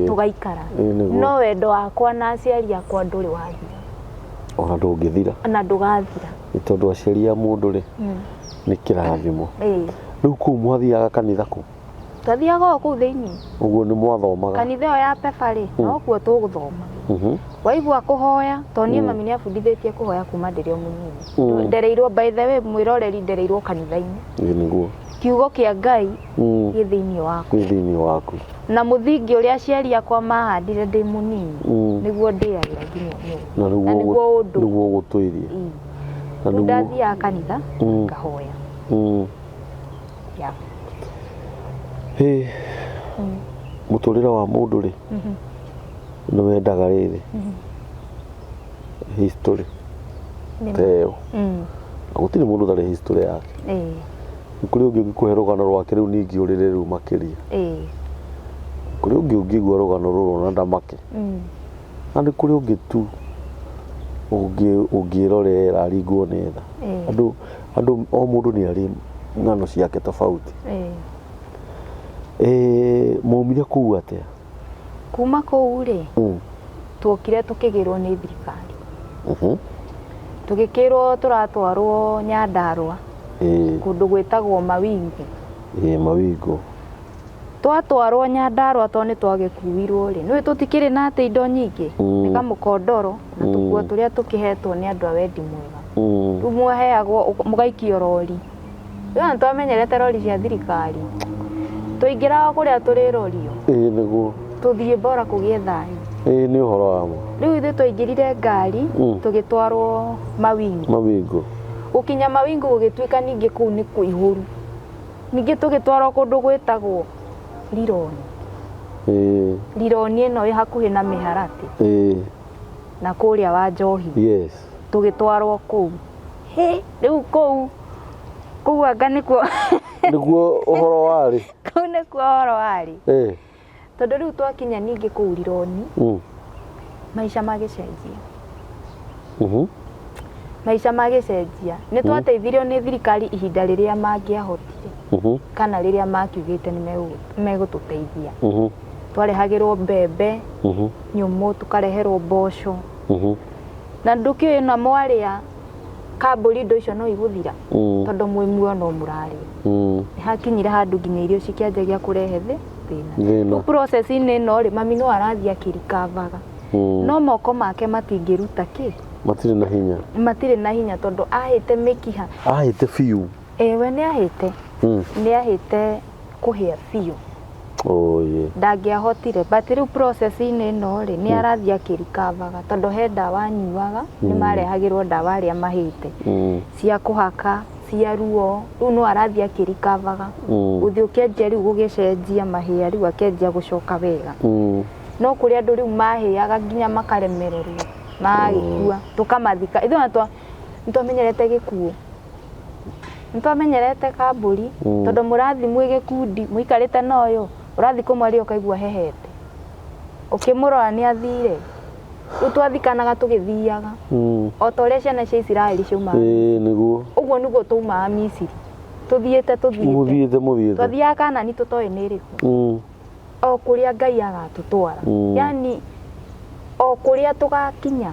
Tũgaikara. Nĩguo. No wendo wakwa na aciari akwa ndũrĩ wathira. Ona ndũngĩthira. Ona ndũgathira. Nĩ tondũ aciari a mũndũ rĩ, nĩ kĩrathimo. Rĩu kũu mwathiaga kanitha kũ? Twathiaga o kũu thĩinĩ. Ũguo nĩ mwathomaga? Kanitha ĩyo ya Pepa rĩ, nokuo tũgũthoma. Waigua kũhoya, tondũ niĩ mami nĩ abundithĩtie kũhoya kuma ndĩrĩ o mũnini. Ndereirwo, by the way, mwĩroreri ndereirwo kanitha-inĩ. Ĩĩ nĩguo. Kiugo kĩa Ngai gĩ thĩinĩ waku. Gĩ thĩinĩ waku. Na mũthingi ũrĩa aciari akwa mahandire ndĩ mũnini, nĩguo ndĩagĩra nginya ũmũthĩ. Na Na nĩguo ũndũ. nĩguo ũgũtũirie. Na Rĩu nĩguo ndathiaga kanitha, ngahoya. Yeah. Hĩ. Mũtũrĩre wa mũndũ rĩ, nĩ wendaga rĩrĩ, history ta ĩyo. Na gũtirĩ mũndũ ũtarĩ history yake. Nĩ kũrĩ ũngĩ ũngĩkũhe rũgano rwake rĩu ningĩ ũrĩre rĩu makĩria. Kũrĩ ũngĩ ũngĩigua rũgano rũrũ na ndamake. Na nĩ kũrĩ ũngĩ tu ũngĩrorera aringwo nĩ tha. Andũ andũ o mũndũ nĩ arĩ ng'ano ciake tofauti. Maumire kũu atĩa? Kuma kũu rĩ, tuokire tukĩgĩrwo nĩ thirikari. Tũgĩkĩrwo tũratwarwo Nyandarua, kũndũ gwĩtagwo Mawingu. Ĩĩ, Mawingu. Twatwarwo Nyandarua tondũ nĩ twagĩkuirwo rĩ, nĩũĩ tũtikĩrĩ na atĩ indo nyingĩ, nĩ kamũkondoro na tũkuo tũrĩa tũkĩhetwo nĩ andũ a wendi mwega. Rĩu mwaheagwo mũgaikio rori. Rĩu ona twamenyerete rori cia thirikari. Twaingĩraga kũrĩa tũrĩrorio. Ĩĩ nĩguo. Tũthiĩ bora kũgĩe thayũ. Ĩĩ nĩ ũhoro wa ma. Rĩu ithuĩ twaingĩrire ngari, tũgĩtwarwo Mawingu. Mawingu. Gũkinya Mawingu gũgĩtuĩka ningĩ kũu nĩ kũihũru. Ningĩ tũgĩtwarwo kũndũ gwĩtagwo Rironi. Rironi ĩno ĩ hakuhĩ na Mĩharatĩ. Na kũrĩa wa Njohi. Yes. Tũgĩtwarwo kũu. Hĩ, rĩu kũu kũu anga nĩkuo nĩkuo ũhoro warĩ. Kũu nĩkuo ũhoro warĩ. Tondũ rĩu twakinya ningĩ kũu Rironi, maica magĩcenjia. Maica magĩcenjia. Nĩ twateithirio nĩ thirikari ihinda rĩrĩa mangĩahotire, kana rĩrĩa makiugĩte nĩ megũtũteithia. Twarehagĩrwo mbembe nyũmũ, tũkareherwo mboco. Na ndũkĩũĩ na mwarĩa kambũri indo icio no igũthira, tondũ mwĩ muoyo no mũrarĩa. Nĩ hakinyire handũ nginya irio cikĩanjagia kũrehe thĩna. Thĩna. Rĩu process-inĩ ĩno rĩ, mami no arathiĩ akĩrikavaga, no moko make matingĩruta kĩ. Matirĩ na hinya. Matirĩ na hinya tondũ ahĩte mĩkiha. Ahĩte biũ. Ĩĩ, we nĩ ahĩte. Nĩ ahĩte kũhĩa biũ. Oh, yeah. Ndangĩahotire, but rĩu process-inĩ ĩno rĩ, nĩ arathiĩ akĩrikavaga tondũ he ndawa anyuaga, nĩ marehagĩrwo ndawa arĩa mahĩte, cia kũhaka, cia ruo, rĩu no arathiĩ akĩrikavaga. Ũthiĩ ũkĩanjia rĩu gũgĩcenjia mahĩa, rĩu akĩanjia gũcoka wega. No kũrĩ andũ rĩu mahĩaga nginya makaremererwo, magagĩkua, tũkamathika. Ithuĩ ona nĩ twamenyerete gĩkuũ. Nĩ twamenyerete kambũri, tondũ mũrathiĩ mwĩ gĩkundi, mũikarĩte na ũyũ, ũrathiĩ kũmwaria ũkaigua hehete. Ũkĩmũrora nĩ athire. Rĩu twathikanaga tũgĩthiaga. O ta ũrĩa ciana cia Isiraeli ciaumaga. Ĩĩ nĩguo. Ũguo nĩguo twaumaga Misiri. Tũthiĩte tũthiĩte. Mũthiĩte mũthiĩte. Twathiaga Kanani tũtoĩ nĩ ĩrĩkũ. O kũrĩa Ngai agatũtwara. Yaani o kũrĩa tũgakinya,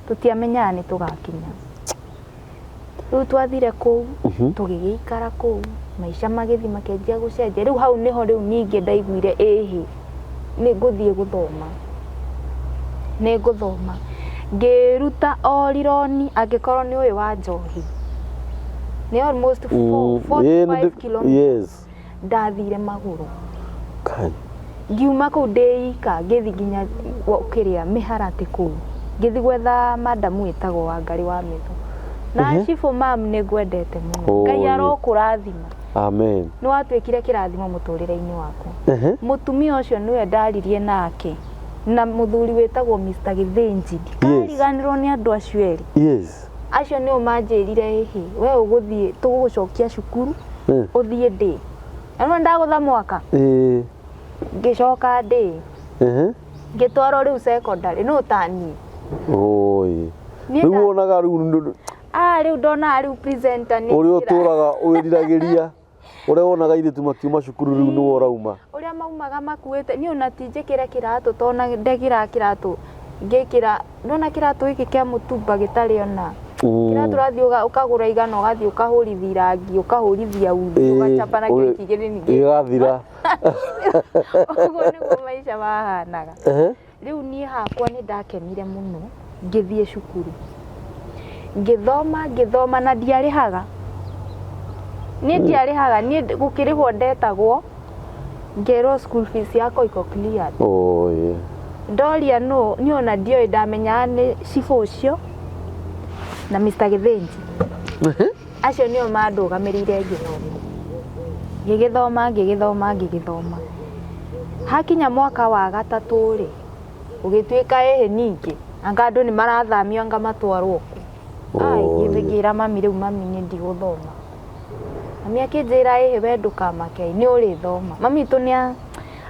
tũtiamenyaga nĩ tũgakinya. Rĩu twathire kũu, tũgĩgĩikara kũu, maica magĩthiĩ makĩanjia gũcenjia. Rĩu hau nĩho rĩu ningĩ ndaiguire ĩhĩ, nĩ ngũthiĩ gũthoma. Nĩ ngũthoma. Ngĩruta o Rironi, angĩkorwo nĩ ũĩ wa Njohi. Nĩ almost 4 5 kilometers. Ndathire magũrũ. Kai. Ngiuma kũu ndĩ ika, ngĩthiĩ nginya kĩrĩa Mĩharatĩ kũu. Ngĩthiĩ gwetha madamu wĩtagwo Wangarĩ wa Mĩthu. Na cibũ mam, nĩ ngwendete mũno. Ngai arokũrathima. Amen. Nĩ watuĩkire kĩrathimo mũtũrĩre-inĩ wakwa. Mũtumia ũcio nĩwe ndaririe nake na mũthuri wĩtagwo Mr. Gĩthĩnji. Ndikariganĩrwo nĩ andũ acio erĩ. Acio nĩo manjĩrire, ĩhĩ, we ũgũthiĩ, tũgũgũcokia cukuru, ũthiĩ ndĩ. Na nĩwona ndagũtha mwaka. Ngĩcoka ndĩ. Ngĩtwarwo rĩu secondary, nũ tani. Oi. Rĩu wonaga rĩu Ah, rĩu ndonaga rĩu presenter nĩ ũrĩa ũtũraga wĩriragĩria, ũrĩa wonaga airĩtu makiuma cukuru, rĩu nĩwe ũrauma. Ũrĩa maumaga makuĩte, niĩ ona ti njĩkĩre kĩratũ, tondũ ndekĩraga kĩratũ, ngĩkĩra, ndona kĩratũ gĩkĩ kĩa mũtumba gĩtarĩ ona kĩratũ, ũrathiĩ ũkagũra igana, ũgathiĩ ũkahũrithia rangi, ũkahũrithia uthi, ũgacaba nakĩo wiki igĩrĩ ningĩ gĩgathira. Ũguo nĩguo maica mahanaga. Rĩu niĩ hakwa nĩ ndakenire mũno, ngĩthiĩ cukuru, ngĩthoma, ngĩthoma, na ndiarĩhaga. Niĩ ndiarĩhaga, niĩ gũkĩrĩhwo ndetagwo ngerwo school fees yakwa iko cleared. Oh, yeah. Ndoria no niĩ ona ndioĩ, ndamenyaga nĩ cibũ ũcio na Mr. Gĩthĩnji, acio nĩo mandũgamĩrĩire ngĩthoma, ngĩgĩthoma, ngĩgĩthoma, ngĩgĩthoma. Hakinya mwaka wa gatatũ rĩ, ũgĩtuĩka ĩhĩ ningĩ anga andũ nĩ marathamio, anga matwarwo kũ. Ai, ngĩthiĩ ngĩra mami, rĩu mami, niĩ ndigũthoma. Mami akĩnjĩra, ĩhĩ, we ndũkamake, nĩ ũrĩthoma. Mami witũ nĩ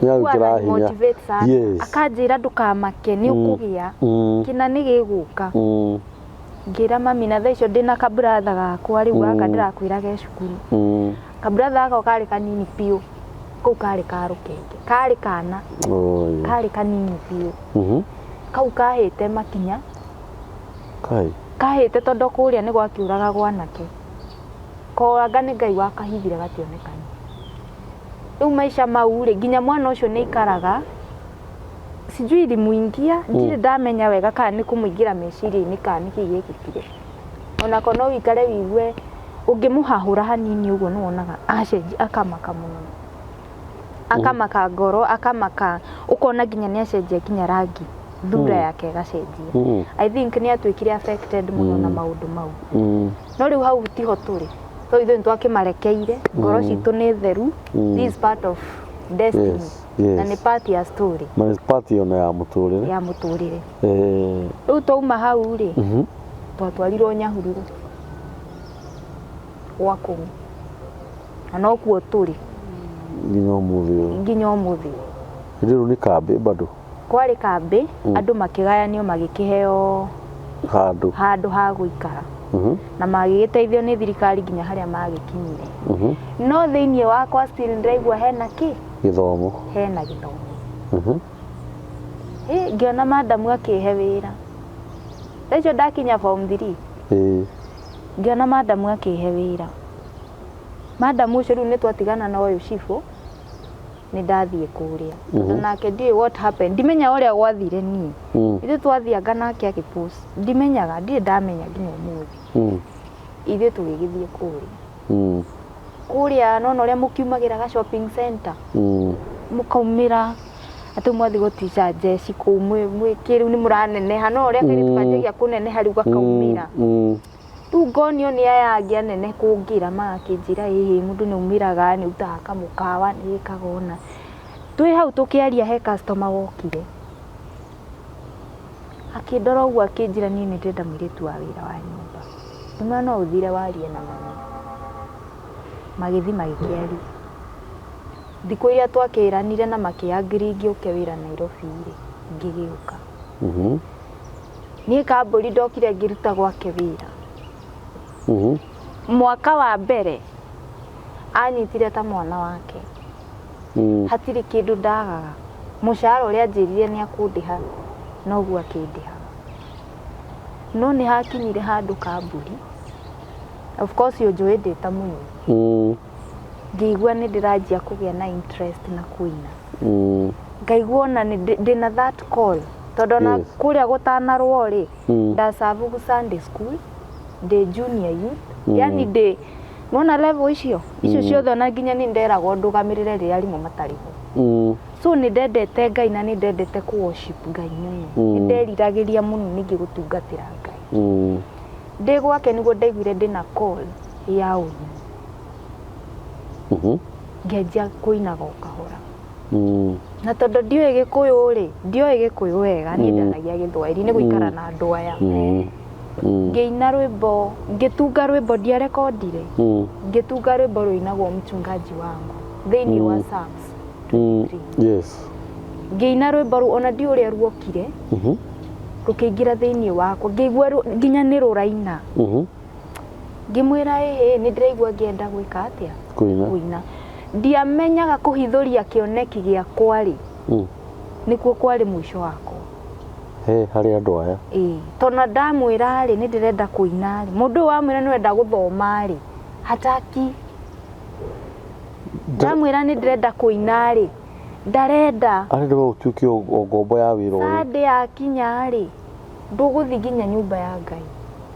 Nĩagwĩkĩra hinya. Motivate sana. Akanjĩra, ndũkamake, nĩ ũkũgĩa kĩna nĩ gĩgũka. Ngĩra mami, na thaa icio ndĩna kaburatha gakwa rĩu gaka ndĩrakwĩra ge cukuru. Kaburatha gakwa karĩ kanini biũ, kau karĩ ka rũkenge, karĩ kana. Oh, yeah. Karĩ kanini biũ. Kau kahĩte makinya. Kai. Kahĩte tondũ kũrĩa nĩ gwakiuraga gwanake koanga nĩ Ngai wakahithire gationekana. Rĩu maica mau rĩ, nginya mwana ũcio nĩ aikaraga, sijui ilimuingia, ndirĩ ndamenya wega kana nĩ kũmũingĩra meciria-inĩ kana nĩkĩ gĩekĩkire. Onako no wĩikare wĩigue ũngĩmũhahũra hanini ũguo, nĩ wonaga acenjia, akamaka mũno, akamaka ngoro, akamaka, ũkona nginya nĩ acenjia nginya rangi, thura yake ĩgacenjia. I think nĩ atuĩkire affected mũno na maũndũ mau. No rĩu hau tiho tũrĩ, so ithuĩ nĩ twakĩmarekeire, ngoro citũ nĩ theru. This is part of destiny. Na nĩ part ya story. Na nĩ part ona ya mũtũrĩre. Ya mũtũrĩre. Rĩu twauma hau rĩ, twatwarirwo Nyahururu gwa kũu, na nokuo tũrĩ. Nginya ũmũthĩ ũyũ. Nginya ũmũthĩ ũyũ. Hĩndĩ ĩyo nĩ kambĩ bado? Kwarĩ kambĩ, andũ makĩgayanio, magĩkĩheo handũ. Handũ ha gũikara. Na magĩgĩteithio nĩ thirikari nginya harĩa magĩkinyire. No thĩinĩ wakwa still ndĩraigua hena kĩ. Gĩthomo. Hena gĩthomo. Ĩ, ngĩona madamu akĩhe wĩra. Thaa icio ndakinya form 3. Ngĩona madamu akĩhe wĩra. Madamu ũcio rĩu nĩ twatigana na ũyũ cibũ, nĩ ndathiĩ kũrĩa. Tondũ nake ndiũĩ what happened, ndimenya ũrĩa gwathire niĩ. Ithuĩ twathianga nake agĩpost, ndimenyaga, ndirĩ ndamenya nginya ũmũthĩ. Ithuĩ tũgĩgĩthiĩ kũrĩa. Kũrĩa nona ũrĩa mũkiumagĩra ga shopping center. Mũkaumĩra atĩ mwathiĩ gũtica njeci kũu mwĩ kĩrĩu nĩ mũraneneha, no ũrĩa kairĩtu kanjagia kũneneha rĩu gakaumĩra. Rĩu ngonio nĩ aya angĩ anene kũngĩra, magakĩnjĩra, ĩhĩ, mũndũ nĩ aumĩraga, nĩ ũrutaga kamũkawa, nĩ wĩkaga ũna. Twĩ hau tũkĩaria, he customer wokire. Akĩndora ũguo akĩnjĩra, niĩ nĩ ndĩrenda mũirĩtu wa wĩra wa nyũmba. Ngĩmwĩra no ũthire warie na mami. Magĩthiĩ magĩkĩaria. Thikũ iria twakĩranire na makĩ agree ngĩũke wĩra Nairobi rĩ, ngĩgĩũka. Niĩ kambũri ndokire ngĩruta gwake wĩra. Mwaka wa mbere anyitire ta mwana wake. Hatirĩ kĩndũ ndagaga. Mũcara ũrĩa anjĩrire nĩ akũndĩha noguo akĩndĩhaga. No nĩ hakinyire handũ kambũri, of course ũnjũĩ ndĩ ta mũini. Ngĩigua nĩ ndĩranjia kũgĩa na interest na kũina. Ngaigua ona nĩ ndĩna that call, tondũ ona kũrĩa gũtanarwo rĩ, ndacabugu Sunday school, ndĩ junior youth, yani ndĩ nona level icio icio ciothe, ona nginya nĩ nderagwo ndũgamĩrĩre rĩrĩa arimũ matarĩ ho. So nĩ ndendete Ngai na nĩ ndendete kũ worship Ngai mũno. Nĩ nderiragĩria mũno ningĩ gũtungatĩra Ngai. Ndĩ gwake nĩguo ndaiguire ndĩna call ya ũini. Ngĩanjia kũinaga o kahora. Na tondũ ndiũĩ Gĩkũyũ rĩ, ndioĩ Gĩkũyũ wega, niĩ ndaragia Gĩthwaĩri nĩ gũikara na andũ aya. Ngĩina rwĩmbo, ngĩtunga rwĩmbo, ndiarekondire. Ngĩtunga rwĩmbo rũinagwo "Mchungaji Wangu" thĩinĩ wa Psalms 23. Ngĩina rwĩmbo rũu, ona ndiũĩ ũrĩa ruokire, rũkĩingĩra thĩinĩ wakwa, ngĩigua nginya nĩ rũraina. Ngĩmwĩra, ĩhĩ, nĩ ndĩraigua ngĩenda gwĩka atĩa? Kũina. Kũina. Ndiamenyaga kũhithũria kĩoneki gĩakwa rĩ, nĩkuo kwarĩ mũico wakwa. He harĩ andũ aya. Ĩĩ, tondũ ndamwĩra rĩ, nĩ ndĩrenda kũina rĩ, mũndũ ũyũ wamwĩra nĩ ũrenda gũthoma rĩ, hataki. Ndamwĩra nĩ ndĩrenda kũina rĩ, ndarenda. Arenda we ũtuĩke o ngombo ya wĩra ũyũ. Sunday yakinya rĩ, ndũgũthiĩ nginya nyũmba ya Ngai.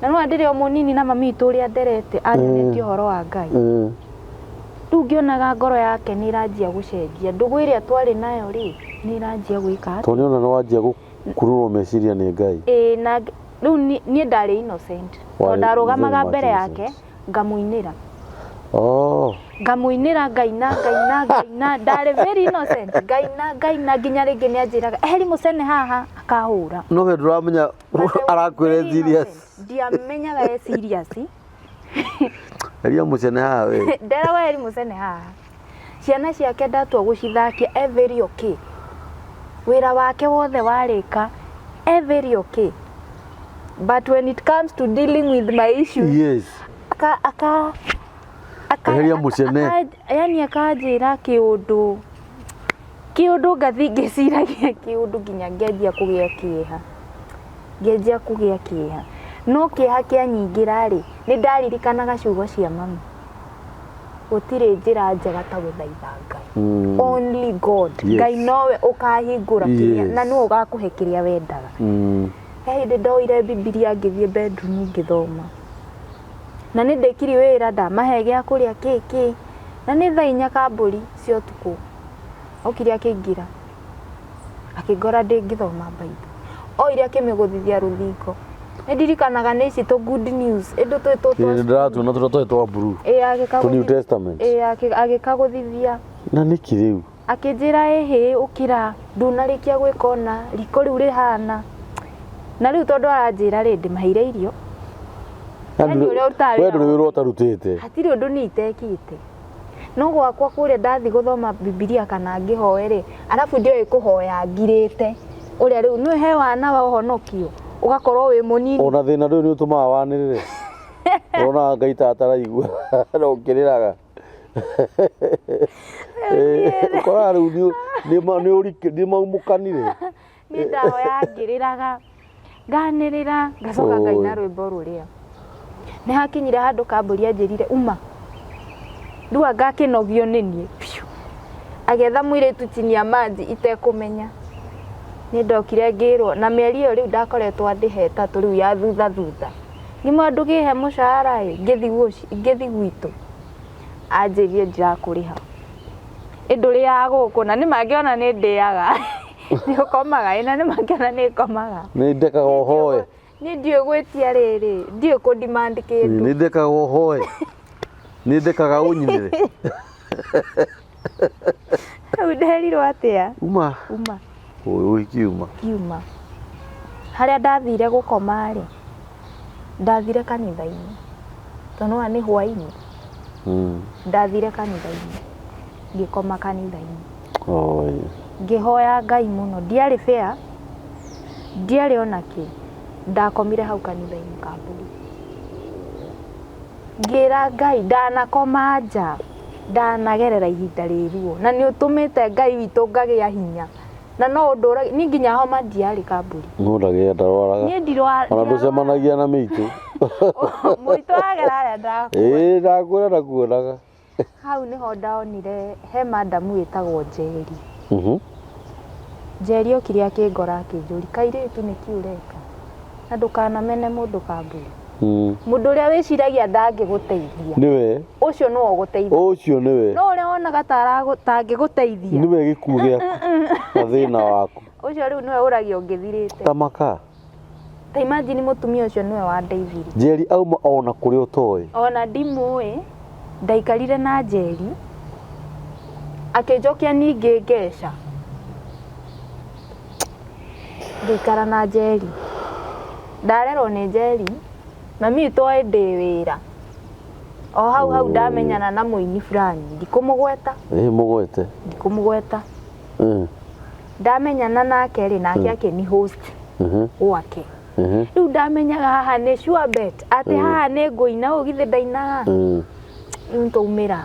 Na no ndĩrĩ o mũnini na mami witũ ũrĩa nderete anyonetie ũhoro wa Ngai. Rĩu ngĩonaga ngoro yake nĩ ĩranjia gũcenjia, ndũgũ ĩrĩa twarĩ nayo rĩ, nĩ ĩranjia gwĩka atĩa? Tondũ nĩona nĩ wanjia gũkururwo meciria nĩ Ngai. Ĩĩ, na rĩu niĩ ndarĩ innocent tondũ Warĩ ndarũgamaga very much mbere yake innocent. Ngamũinĩra. Oh. Ngamũinĩra, ngaina, ngaina, ngaina, ndarĩ very innocent, ngaina, ngaina, nginya rĩngĩ nĩ anjĩraga eheri mũcene haha, akahũra. No we ndũramenya But I was arakwĩra very serious. innocent. Ndiamenyaga e serious. Eria mũcene haha we. Nderagwo eri mũcene haha. Ciana ciake ndatua gũcithakia e very okay. Wĩra wake wothe warĩka e very okay. But when it comes to dealing with my issues, aka aka aka Eheria mũcene. Yani akanjĩra kĩũndũ kĩũndũ, ngathi ngĩciragia kĩũndũ nginya ngĩanjia kũgĩa kĩeha, ngĩanjia kũgĩa kĩeha. No kĩeha kĩanyingĩra rĩ, nĩ ndaririkanaga ciugo cia mami, gũtirĩ njĩra njega ta gũthaitha Ngai. Only God. Ngai nowe ũkahingũra kĩrĩa na nĩwe ũgakũhe kĩrĩa wendaga. He hĩndĩ ndoire Bibilia, ngĩthiĩ bedroom, ngĩthoma, na nĩ ndĩkiri wĩra, ndamahe gĩa kũrĩa kĩ kĩ, na nĩ thaa 4 kambũri cia ũtukũ. Okire akĩingĩra, akĩngora ndĩ ngĩthoma Bible. Oire akĩmĩgũthithia rũthingo. Nĩ ndirikanaga nĩ ici tũ Good News ĩndũ twĩ tũ Ĩĩ, nĩndĩratuona tũrĩa twarĩ twa blue. Ĩ. Tũ New Testament. Ĩ, agĩkagũthithia. Na nĩkĩ rĩu? Akĩnjĩra, ĩhĩ, ũkĩra, ndunarĩkia gwĩka ona riko rĩu rĩhana. Na rĩu tondũ aranjĩra rĩ, ndĩmaheire irio. Yani ũrĩa ũrutaga We wĩra ndũrĩ wĩra ũtarutĩte. Hatirĩ ũndũ niĩ itekĩte, no gwakwa kũrĩa ndathi gũthoma Bibilia kana ngĩhoe rĩ, arabu ndioĩ kũhoya ngirĩte ũrĩa rĩu nĩ he wana wa ũhonokio ũgakorwo wĩ mũnini. Ona thĩna ndũyũ nĩ ũtũmaga wanĩrĩre. Ũronaga Ngai ta ataraigua na ũkĩrĩraga. Ũkoraga rĩu nĩ maumũkanire. Niĩ ndahoya ngĩrĩraga, nganĩrĩra, ngacoka ngaina Oi. rwĩmbo rũrĩa. Nĩ hakinyire handũ kambũri anjĩrire uma, rĩu anga akĩnogio nĩ niĩ biũ, agĩetha mũirĩtu chini ya maji itekũmenya. Nĩ ndokire ngĩrwo na mĩeri ĩyo rĩu ndakoretwo andĩhe 3 rĩu ya thutha thutha, ngĩmwĩra, ndũkĩhe mũcara ĩ, ngĩthi gwitũ. Anjĩrire, ndirakũrĩha, ĩ ndũrĩaga gũkũ? Na nĩ mangĩona nĩ ndĩaga, nĩ ũkomaga ĩ, na nĩ mangĩona nĩ ngomaga. Nĩ ndekaga ũhoe. Niĩ ndiũĩ gwĩtia rĩrĩ, ndiũĩ kũ demand kĩndũ. Nĩ ndekaga ũhoe. Nĩ ndekaga ũnyinĩre. Rĩu nderirwo atĩa? Uma. Uma. Ũhiki uma. Ngiuma. Harĩa ndathire gũkoma rĩ, ndathire kanitha-inĩ, tondũ nĩwona nĩ hwaĩ-inĩ. Ndathire kanitha-inĩ, ngĩkoma kanitha-inĩ. Oi. Ngĩhoya Ngai mũno. Ndiarĩ fair, ndiarĩ ona kĩ. Ndakomire hau kanitha-inĩ kamburi, ngĩra Ngai, ndanakoma nja, ndanagerera ihinda rĩ ruo, na nĩ ũtũmĩte Ngai witũ ngagĩa hinya, na no ũndũ niĩ nginya homa ndiarĩ kamburi. No ndagĩa ndarwaraga. Niĩ ndirwara. Ona ndũcemanagia na mĩitũ. Mũitũ wagera harĩa ndakua. Ĩĩ, ndakwĩra ndakuonaga. Hau nĩho ndaonire he madamu wĩtagwo Njeri. Njeri okire akĩngora, akĩnjũria, kairĩtu, nĩkĩ ũreka? Na ndũkanamene mũndũ kamburi. Mũndũ ũrĩa wĩciragia ndangĩgũteithia, Nĩwe. ũcio nĩwe ũgũteithia. Ũcio nĩwe. No ũrĩa wonaga ta tangĩgũteithia, Nĩwe gĩkuũ gĩaku na thĩna waku. ũcio rĩu nĩwe ũragia ũngĩthirĩte. Tamaka. Ta imagine, mũtumia ũcio nĩwe wandeithirie. Njeri auma ona kũrĩa ũtoĩ. Ona ndimũĩ. Ndaikarire na Njeri, akĩnjokia ningĩ ngeca, ngĩikara na Njeri, ndarerwo nĩ Njeri. Mami witũ oĩ ndĩ wĩra o hau hau. Ndamenyana na mũini fulani, ndikũmũgweta. Ĩ, mũgwete. Ndikũmũgweta. Ndamenyana nake rĩ, nake akĩni host gwake. Rĩu ndamenyaga haha nĩ sure bet atĩ haha nĩ ngũina, ũũ githĩ ndainaga. Rĩu nĩtwaumĩra.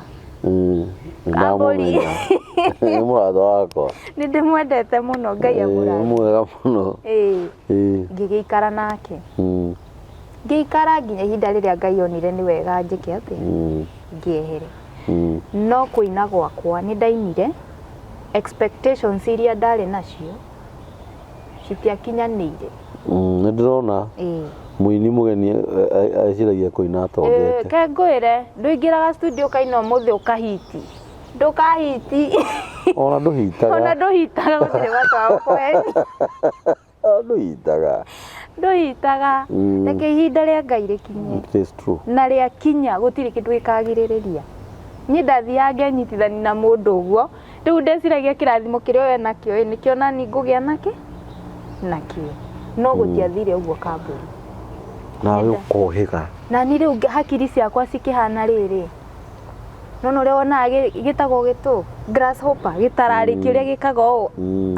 Kambũri. Ndamũmenya. Nĩ mũrata wakwa. Nĩ ndĩmwendete mũno, Ngai Nĩ amũrathime. mwega mũno. Ĩĩ. Ngĩgĩikara nake, ngĩikara nginya ihinda rĩrĩa Ngai onire nĩ wega njĩke atĩa, ngĩehere. No kũina gwakwa, nĩ ndainire, expectations iria ndarĩ nacio citiakinyanĩire. Nĩ ndĩrona mũini mũgeni eciragia kũina atongete. Ke ngwĩre, ndũingĩraga studio ũkaina ũmũthĩ ũkahiti, ndũkahiti. Ona ndũhitaga. Ona ndũhitaga, gũtirĩ bata wa gũkũhenia. Ona ndũhitaga. Ndũhitaga. Reke ihinda rĩa Ngai rĩkinye. It is true. Na rĩakinya gũtirĩ kĩndũ gĩkagirĩrĩria. Niĩ ndathiaga ngenyitithania na mũndũ ũguo, rĩu ndeciragia kĩrathimo kĩrĩa we nakĩo ĩ nĩkĩo nani ngũgĩa nakĩ nakĩo, no gũtiathire ũguo kambũri. Nawe ũkohĩga. Na niĩ rĩu hakiri ciakwa cikĩhana rĩrĩ, nona ũrĩa wonaga gĩtagwo gĩtũ grasshopper gĩtararĩki ũrĩa gĩkaga ũũ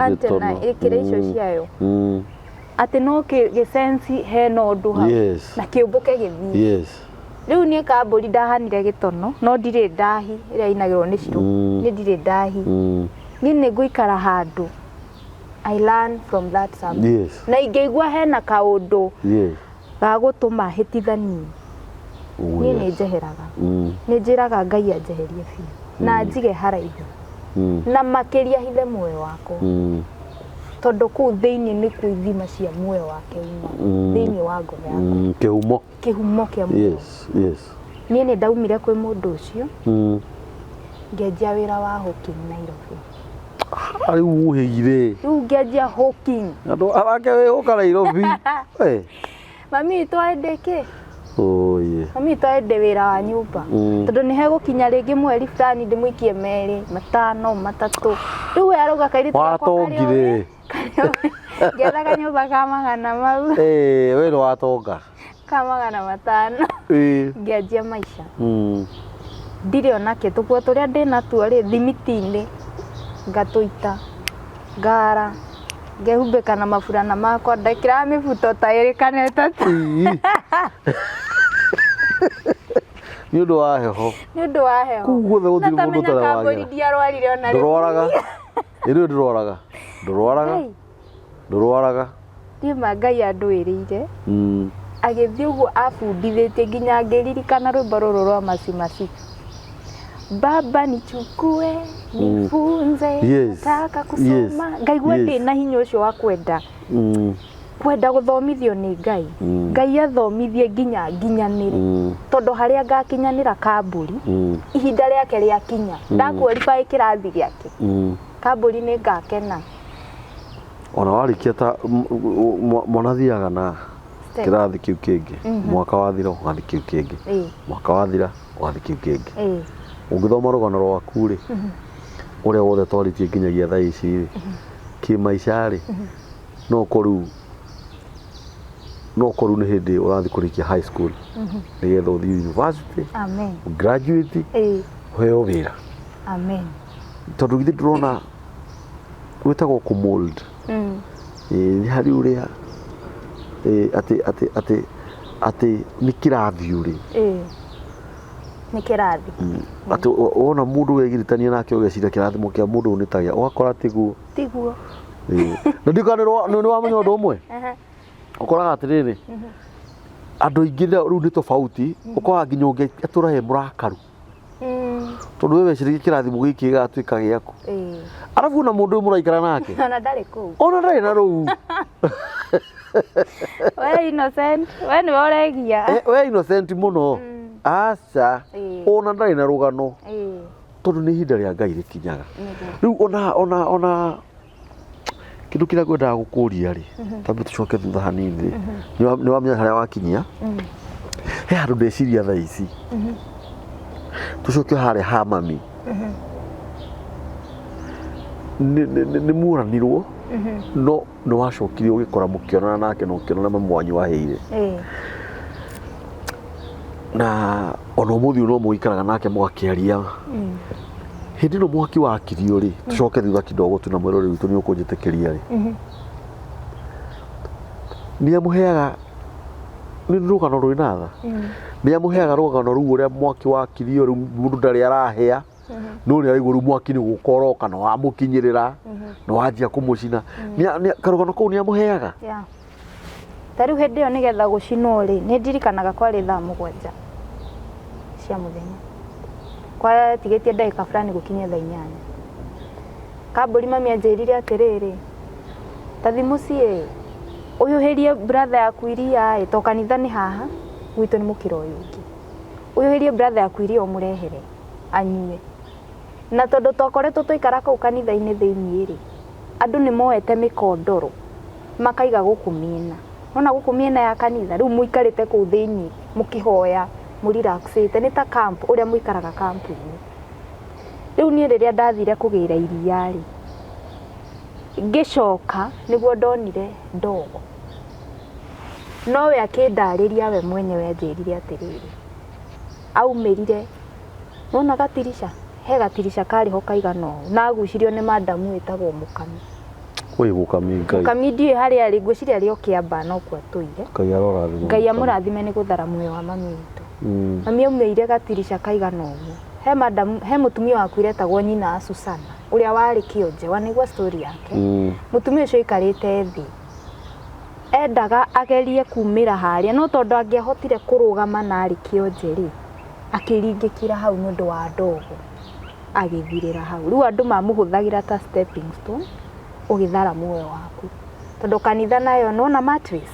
antenna Gĩtono. ĩkĩrĩa icio ciayo atĩ no gĩsensi hena ũndũ hau na kĩũmbũke gĩthiĩ. Rĩu niĩ kambũri ndahanire gĩtono no ndirĩ ndahi ĩrĩa inagĩrwo nĩ cirũ niĩ ndirĩ ndahi. Niĩ nĩ ngũikara handũ I learn from that something. Na ingĩigua hena kaũndũ ga gũtũma hĩtithanie niĩ nĩ njeheraga. Nĩ njĩraga Ngai anjeherie biũ na njige haraihu na makĩria hithe muoyo wakwa tondũ kũu thĩinĩ nĩkuo ithima cia muoyo wake umaga thĩinĩ wa ngoro yakwa. Kĩhumo. Kĩhumo kĩa muoyo. Niĩ nĩ ndaumire kwĩ mũndũ ũcio ngĩanjia wĩra wa hawking Nairobi. Rĩu ũhĩire. Rĩu ngĩanjia hawking. Andũ arake wĩhũka Nairobi. Mami witũ aende kĩ? Oye. Mami witũ aende wĩra wa nyũmba. Tondũ nĩ hegũkinya rĩngĩ mweri fulani ndĩmũikie merĩ, matano, matatũ. Rĩu we arauga kairĩtu gakwa karĩ Watongire. ũgĩ. Ngĩetha kanyũmba ka magana mau. We nĩ watonga. Ka 500. Ngĩanjia maica. Ndirĩ onakĩ tũkuo tũrĩa ndĩnatuo rĩ thimiti-inĩ ngatũita ngara ngehumbĩka na maburana makwa ndekĩraga mĩbuto ta ĩrĩ kana ĩtatũ. Nĩ ũndũ wa heho. Nĩ ũndũ wa heho. Kũu guothe gũtirĩ Na mũndũ tamenya ũtarĩ kambũri wagera. ndiarwarire ona rĩmwe. Ndũrwaraga. Ĩrĩ ndũrwaraga. Ndũrwaraga. Ndũrwaraga. Niĩ ma Ngai andũĩrĩire. Agĩthiĩ ũguo abundithĩtie nginya ngĩririkana rwĩmbo rũrũ rwa Mercy Masika. Baba nichukue nifunze nataka kusoma. Ngaigua ndĩ na hinya ũcio wa kwenda. Kwenda gũthomithio nĩ Ngai. Ngai athomithie nginya nginyanĩre. Tondũ harĩa ngakinyanĩra kambũri ihinda rĩake rĩakinya ndaqualify kĩrathi gĩake kambũri nĩ ngakena. Ona warĩkia ta mwana athiaga na kĩrathi kĩu kĩngĩ mwaka wathira ũgathiĩ kĩu kĩngĩ mwaka wathira ũgathiĩ kĩu kĩngĩ. Ũngĩthoma rũgano rwaku rĩ ũrĩa wothe twarĩtie nginyagia thaa ici rĩ kĩmaica rĩ no ũkorwo nĩ hĩndĩ ũrathiĩ kũrĩkia high school nĩgetha ũthiĩ university. Amen. Graduate ũheo wĩra. Amen. Tondũ githĩ ndũrona gwĩtagwo kũ mold. Nĩ harĩ ũrĩa atĩ atĩ atĩ atĩ nĩ kĩrathi ũrĩ. Nĩ kĩrathi. Atĩ wona mũndũ wegiritania nake ũgeciria kĩrathimo kĩa mũndũ ũyũ nĩ ta gĩa ũgakora tiguo. Tiguo. Na ndikana nĩ wamenya ũndũ ũmwe. Ũkoraga atĩrĩrĩ andũ aingĩ rĩu nĩ tofauti ũkoraga nginya ũngĩ atũra he mũrakaru. Tondũ we weciragia kĩrathimo gĩkĩ gĩgatuĩka gĩaku. Arabu ona mũndũ ũyũ mũraikara nake. Ona ndarĩ kũu. Ona ndarĩ na rũu. We innocent, we nĩwe ũregia. We innocent mũno. Aca. Ona ndarĩ na rũgano. Tondũ nĩ ihinda rĩa Ngai rĩkinyaga. Rĩu ona ona ona kĩndũ kĩrĩa ngwendaga gũkũria rĩ, tambe tũcoke thutha hanini rĩ, nĩ wamenya harĩa wakinyia. He handũ ndeciria thaa ici. Tũcoke harĩa ha mami. Nĩ muoranirwo no nĩ wacokire ũgĩkora mũkĩonana nake na ũkĩonana mamu wanyu waheire. Na ona ũmũthĩ ũyũ no mũikaraga nake mũgakĩaria. Hĩndĩ ĩno mwaki wakirio rĩ, tũcoke thutha kidogo tu na mwĩrore witũ nĩ ũkũnjĩtĩkĩria rĩ. Nĩ amũheaga nĩ rũgano rwĩna tha. Nĩ amũheaga rũgano rũu ũrĩa mwaki wakirio rĩu mũndũ ndarĩ arahĩa. No nĩ araigua rĩu mwaki nĩ gũka ũroka na wamũkinyĩrĩra na wanjia kũmũcina. Karũgano kau nĩ amũheaga? Ta rĩu hĩndĩ ĩyo nĩgetha gũcinwo rĩ, nĩ ndirikanaga kwarĩ thaa 7 cia mũthenya. Kwatigĩtie ndagĩka fulani gũkinye thaa 8. Kambũri mami anjĩrire atĩrĩrĩ, ta thiĩ mũciĩ ũhiũhĩrie brother yaku iria ĩ, to kanitha nĩ haha, gwitũ nĩ mũkĩra ũyũ ũngĩ. Ũhiũhĩrie brother yaku iria ũmũrehere anyue. Na tondũ twakoretwo twaikara kũu kanitha-inĩ thĩiniĩ rĩ, andũ nĩ moete mĩkondoro makaiga gũkũ mĩena. Wona gũkũ mĩena ya kanitha, rĩu mũikarĩte kũu thĩiniĩ mũkĩhoya, mũrelaxĩte, nĩ ta camp ũrĩa mũikaraga camp-inĩ. Rĩu niĩ rĩrĩa ndathire kũgĩra iria rĩ, ngĩcoka nĩguo ndonire ndogo. Nowe akĩndarĩria we mwenyewe anjĩrire atĩrĩrĩ, aumĩrire wona gatirica he gatirica karĩ ho kaigana ũũ na agucirio nĩ madamu wĩtagwo Mũkami. Oi Mũkami Ngai. Mũkami ndiũĩ harĩa arĩ, ngwĩciria arĩ o Kĩambaa no kuo atũire. Ngai arorathima. Ngai amũrathime nĩ gũthara muoyo wa mami witũ. Mami aumĩire gatirica kaigana ũguo. He madamu, he mũtumia wakuire etagwo nyina wa Susana ũrĩa warĩ kĩonje, wanaigua story yake. Mũtumia ũcio aikarĩte thĩ endaga agerie kumĩra harĩa no tondũ angĩahotire kũrũgama na arĩ kĩonje rĩ, akĩringĩkĩra hau nĩ ũndũ wa ndogo agĩthirĩra hau. Rĩu andũ mamũhũthagĩra ta stepping stone ũgĩthara muoyo waku. Tondũ kanitha nayo nĩwona mattress,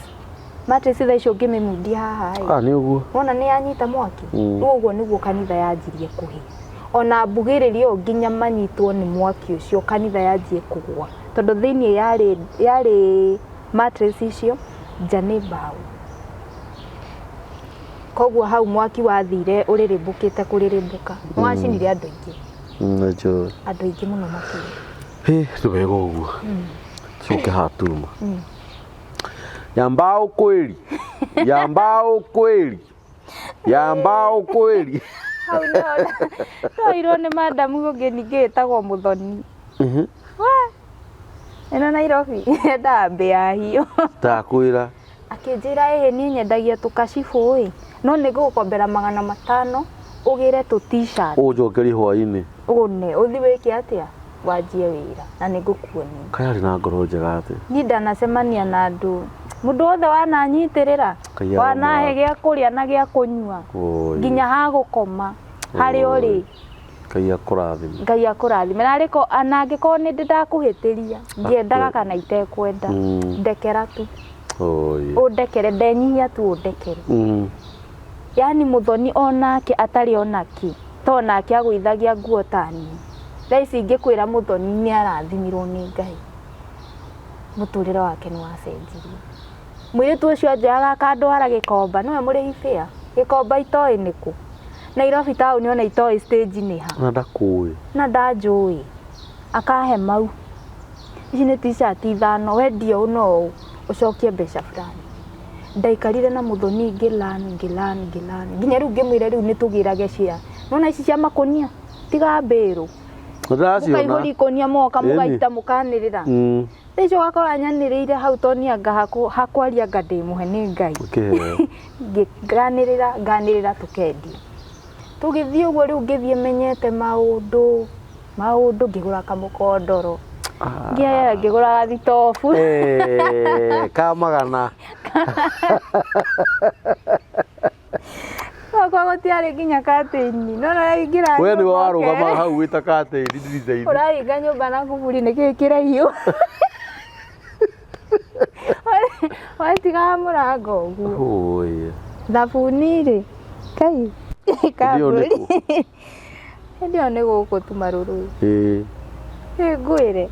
mattress thaa ici ũngĩmĩmundia haha ĩ, Ah, nĩ ũguo. wona nĩ yanyita mwaki. Rĩu ũguo nĩguo kanitha yanjirie kũhĩa. Ona mbugĩrĩrio nginya manyitwo nĩ mwaki ũcio kanitha yanjie kũgũa. Tondũ thĩiniĩ yarĩ mattress icio, nja nĩ mbaũ. Koguo hau mwaki wathire ũrĩrĩmbũkĩte kũrĩrĩmbũka. Nĩ wacinire andũ aingĩ. Nĩnjũĩ. Andũ aingĩ mũno makĩria. Hĩ, nĩ wega ũguo. Coke haha tuma. Ya mbao kweli. Ya mbao kweli. Ya mbao kweli. Hau ndoirwo nĩ madamu ũngĩ ningĩ wĩtagwo Mũthoni. Ĩno Nairobi yendaga mbĩa hiũ. Ndakwĩra. Akĩnjĩra ĩhĩ niĩ nyendagia tũkacibũ ĩ, no nĩ ngũgũkombera 500 ũgĩre tũ t-shirt. Ũnjokerie hwainĩ. Ũne, ũthiĩ wĩke atĩa? Wanjie wĩra na nĩ ngũkuonia. Kaĩ arĩ na ngoro njega atĩ. Niĩ ndanacemania na andũ mũndũ wothe wananyitĩrĩra, wanahe gĩa kũrĩa na gĩa kũnyua, nginya ha gũkoma harĩa ũrĩ. Ngai akũrathime. Ngai akũrathime. Na arĩko ona angĩkorwo nĩ ndĩ ndakũhĩtĩria, ngĩendaga kana itekwenda, ndekera tu. Ũndekere, ndenyihia tu ũndekere. Yaani Mũthoni onake atarĩ onakĩ, to nake agũithagia nguo ta niĩ. Thaa ici ingĩkwĩra Mũthoni nĩ arathimirwo nĩ Ngai. Mũtũrĩre wake nĩ wacenjirie. Mũirĩtu ũcio anjoyaga akandwara Gĩkomba, nĩwe mũrĩhi fare. Gĩkomba itoĩ nĩkũ. Nairobi town ona itoĩ stage nĩ ha. Na ndakũĩ. Na ndanjũĩ. Akahe mau. Ici nĩ t-shirt 5, wendia ũũ na ũũ, ũcokie mbeca fulani. Ndaikarire na Mũthoni ngĩlan, ngĩlan, ngĩlan. Nginya rĩu ngĩmwĩra rĩu nĩ tũgĩrage cia. Nĩwona ici cia makũnia? Tiga mbĩrũ. Mũkaihũria ikũnia moka mũgaita mũkanĩrĩra. Thaa icio ũgakora nyanĩrĩire hau to niĩ anga hakwaria anga ndĩmũhe nĩ Ngai. Nganĩrĩra, nganĩrĩra tũkendia. Tũgĩthiĩ ũguo rĩu ngĩthiĩ menyete maũndũ, maũndũ ngĩgũra kamũkondoro. Ngĩgũra gathitobu. Ka magana. Gwakwa gũtiarĩ nginya katĩini. No ũraingĩra We nĩwe warũgama hau wĩta katĩini ndirica-inĩ. Ũraringa nyũmba na kuburi nĩkĩĩ kĩraiywo. Watigaga mũrango ũguo. Thabuni rĩ, kai kambũri. Hĩndĩ ĩyo nĩ gũkũ tu Marũrũ. Ĩ ngwĩre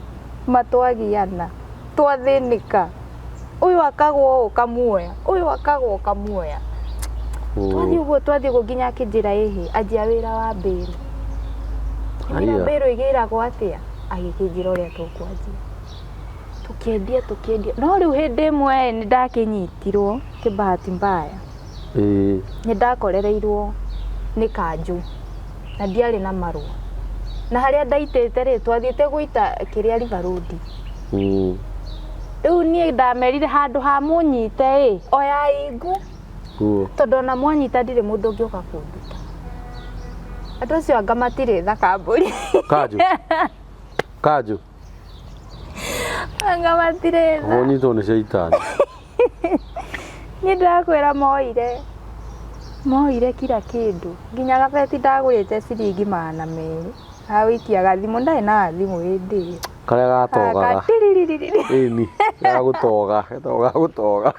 matwagiana, twathĩnĩka. Ũyũ akagwa ũũ ũkamuoya, ũyũ akagwa ũkamuoya. Twathiĩ ũguo twathiĩ ũguo nginya akĩnjĩra ĩhĩ, anjia wĩra wa mbĩrũ. Wĩra mbĩrũ ĩgĩragwo atĩa? Agĩkĩnjĩra ũrĩa tũkwanjia. Tũkĩendia tũkĩendia. No rĩu hĩndĩ ĩmwe nĩ ndakĩnyitirwo kĩbahati mbaya. Nĩ ndakorereirwo nĩ kanjũ na ndiarĩ na marũa. Na harĩa ndaitĩte rĩ, twathiĩte gũita kĩrĩa River Road. Rĩu niĩ ndamerire handũ ha mũnyite ĩ, oyai ngu. Tondũ ona mwanyita ndirĩ mũndũ ũngĩũka kũnduta. Andũ acio anga matirĩ tha kambũri. Kanjũ. Kanjũ. Anga matirĩ tha. Ũnyitwo nĩ caitani. Niĩ ndĩrakwĩra moire. Moire kila kĩndũ. Nginya gabeti ndagũrĩte ciringi 200. Gagũikia gathimũ, ndarĩ na gathimũ hĩndĩ ĩyo. Karĩa gatogaga. Ĩni, ga gũtoga, getagwo ga gũtoga.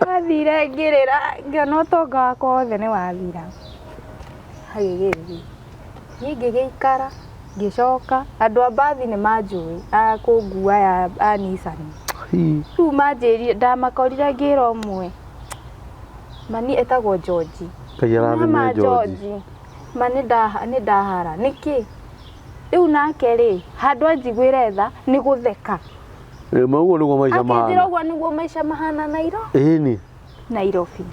Gathire ngĩrĩra, ngĩona ũtonga wakwa wothe nĩ wathira. Hagĩgĩthiĩ. Niĩ ngĩgĩikara, ngĩcoka, andũ a mbathi nĩ manjũĩ, a kũngua aya a Nissan. Rĩu manjĩrire, ndamakorire ngĩra ũmwe, mani etagwo George. Ngai arathime George. Ma nĩ ndahara. Nĩkĩ? Rĩu nake rĩ, handũ anjiguĩre tha nĩ gũtheka. Ma ũguo nĩguo maica Akĩnjĩra mahana. ũguo nĩguo maica mahana Nairo Ĩni. Nairobi.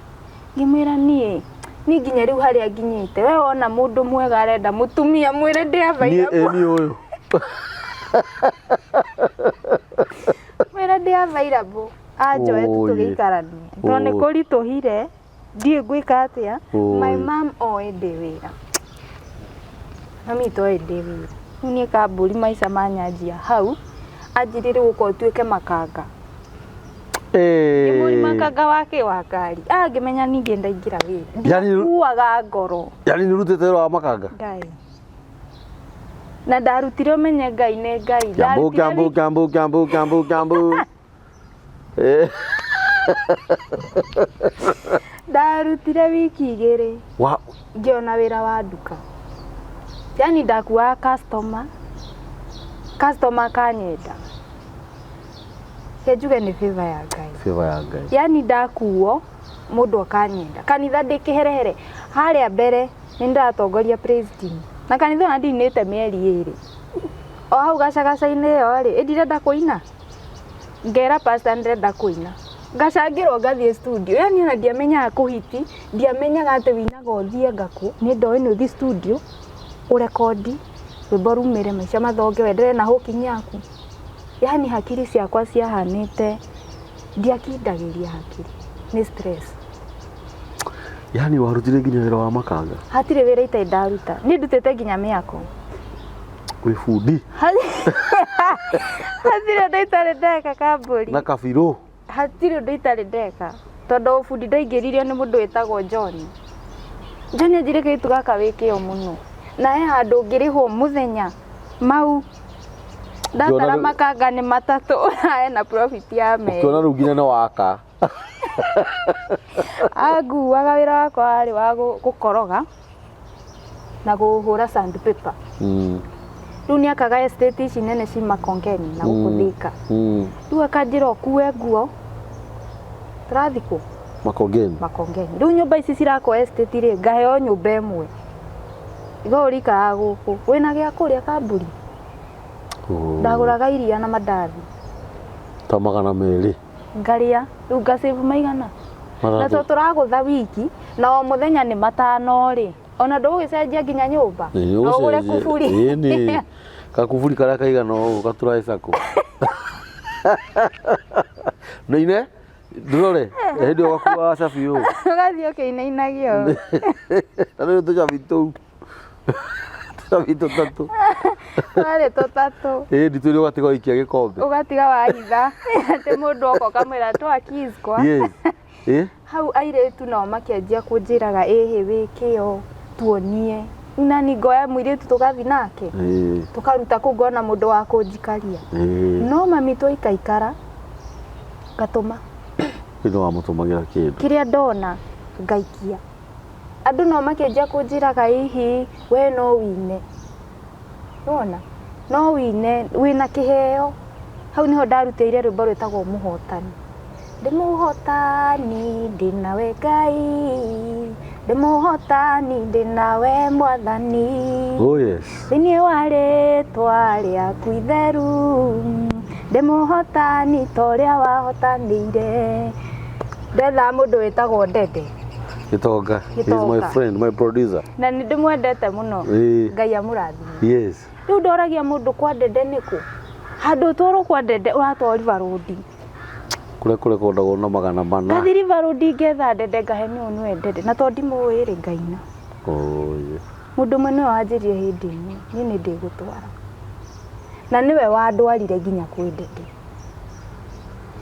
Ngĩmwĩra niĩ niĩ nginya rĩu harĩa nginyĩte, we wona mũndũ mwega arenda mũtumia mwĩre ndĩ Niĩ available. ĩni ũyũ. Mwĩre ndĩ available. Anjoe tu Ũyĩ. tũgĩikaranie. Tondũ nĩ Ũyĩ. kũritũhire, ndiũĩ ngwĩka atĩa. My Ũyĩ. mom oĩ ndĩ wĩra. Mami witũ oĩ ndĩ wĩra. Rĩu niĩ kambũri maica manyanjia hau, anjĩrire rĩu ũka ũtuĩke makanga. Ngĩmũria makanga wake wa ngari. Ah, ngĩmenya ningĩ ndaingĩra wĩra. Ndiakuaga ngoro. Yani nĩ ũrutĩte wĩra wa makanga? Ngai. Na ndarutire ũmenye Ngai nĩ Ngai. Kiambu, Kiambu, Kiambu, Kiambu, Kiambu, Kiambu. Ndarutire wiki igĩrĩ. Wa Ngĩona wĩra wa nduka. Yani ndakuaga customer. Customer akanyenda. Reke njuge nĩ favor ya Ngai. Favor ya Ngai. Yani ndakuo mũndũ akanyenda. Kanitha ndĩ kĩherehere. Harĩa mbere nĩ ndĩratongoria praise team. Na kanitha ona ndinĩte mĩeri ĩrĩ. O hau gacagaca-inĩ ĩyo rĩ, ĩ ndirenda kũina. Ngera pastor ndĩrenda kũina. Ngacangĩrwo ngathiĩ studio. Yani ona ndiamenyaga kũhiti, ndiamenyaga atĩ wĩinaga ũthiĩ ngakũ. Nĩ ndoĩ nĩ ũthiĩ studio, ũrekondi, rwĩmbo rumĩre, maica mathonge, wenderee na hooking yaku. Yani hakiri ciakwa ciahanĩte, ndiakindagĩria hakiri, nĩ stress. Yani warutire nginya wĩra wa makanga? Hatirĩ wĩra itarĩ ndaruta. Niĩ ndutĩte nginya mĩako. Wĩ bundi? Hatirĩ ũndũ itarĩ ndeka kambũri. Na kabirũ? Hatirĩ ũndũ itarĩ ndeka. Tondũ ũbundi ndaingĩririo nĩ mũndũ wĩtagwo John. John anjĩrire kairĩtu gaka wĩ kĩo mũno. Na he handũ ũngĩrĩhwo mũthenya mau. Ndatara makanga nĩ matatũ ena profit ya merĩ. Ũkĩona rĩu nginya nĩ waka. Anguaga wĩra wakwa warĩ wa gũkoroga na kũhũra sandpaper. Rĩu nĩ akaga estate ici nene ci Makongeni na gũkũ Thika. Rĩu akanjĩra ũkue nguo. Tũrathiĩ kũ? Makongeni. Makongeni. Rĩu nyũmba ici cirakwo estate rĩ, ngaheo nyũmba ĩmwe. Igo ũrikaraga gũkũ. Wĩna gĩa kũrĩa kamburi? Ndagũraga iria na mandathi. Ta 200. Ngarĩa, rĩu nga save maigana. Na to tũragũtha wiki, na o mũthenya nĩ 5 rĩ. Ona ndũgũgĩcenjia nginya nyũmba. No ũgũre kuburi. Ĩni. Kakuburi karĩa kaigana ũũ gatũraicakũ. No ine ndũrore hĩndĩ ĩyo gakuaga cabi ũũ. Ũgathiĩ ũkĩinainagio. Na rĩu tũcabi tũu. Tũcabi tũtatũ. Twarĩ tũtatũ. Ĩĩ nditũire ũgatiga waikia gĩkombe. Ũgatiga wahitha. Atĩ mũndũ oka ũkamwĩra twa keys kwa. Yes. Ĩ? Hau airĩtu nao makĩanjia kũnjĩraga ĩhĩ wĩ kĩo tuonie. Nani ngoya mũirĩtu tũgathiĩ nake. Tũkaruta kũu ngona mũndũ wa kũnjikaria. No mami twaikaikara ngatũma. Nĩ wamũtũmagĩra kĩndũ. Kĩrĩa ndona ngaikia. Andũ no makĩanjia kũnjĩraga hihi we no wine. Nĩwona? No wine wĩna kĩheo. Hau nĩho ndarutĩire rwĩmbo rwĩtagwo Mũhotani. Ndĩ mũhotani ndĩ nawe Ngai, ndĩ mũhotani ndĩ nawe Mwathani. Oh yes. Thĩinĩ wa rĩtwa rĩaku itheru, ndĩ mũhotani ta ũrĩa wahotanĩire. Ndethaga mũndũ wĩtagwo Ndede. Gĩtonga. He is my friend, my producer. Na nĩ ndĩmwendete mũno. Ngai amũrathime. Yes. Rĩu ndoragia mũndũ kwa Ndede nĩkũ? Handũ ũtwarwo kwa Ndede ũratwarwo River Road. Kũrĩa kũrekondagwo na 400. Ngathiĩ River Road ngetha Ndede ngahe nĩũ nĩwe Ndede. Na tondũ ndimũĩ rĩ ngaina. Oh yeah. Mũndũ ũmwe nĩwe wanjĩrire hĩndĩ ĩmwe, niĩ nĩ ndĩgũtwara. Na nĩwe wandwarire nginya kwĩ Ndede.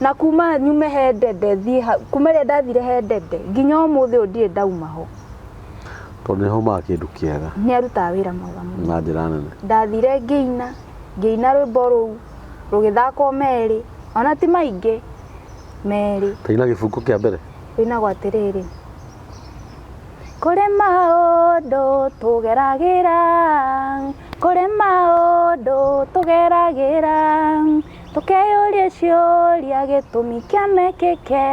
Na kuma nyume he Ndede thiĩ kuma rĩrĩa ndathire he Ndede nginya ũmũthĩ ũyũ ndirĩ ndauma ho. Tondũ nĩho ma kĩndũ kĩega. Nĩ arutaga wĩra mwega mũno. Na njĩra nene. Ndathire ngĩina, ngĩina rwĩmbo rũu rũgĩthakwo merĩ, ona ti maingĩ, merĩ. Taina gĩbungo kĩa mbere. Rũinagwo atĩrĩrĩ. Kũrĩ maũndũ tũgeragĩra, kũrĩ maũndũ tũgeragĩra, tũkeyũria ciũria gĩtũmi kĩa mekĩke,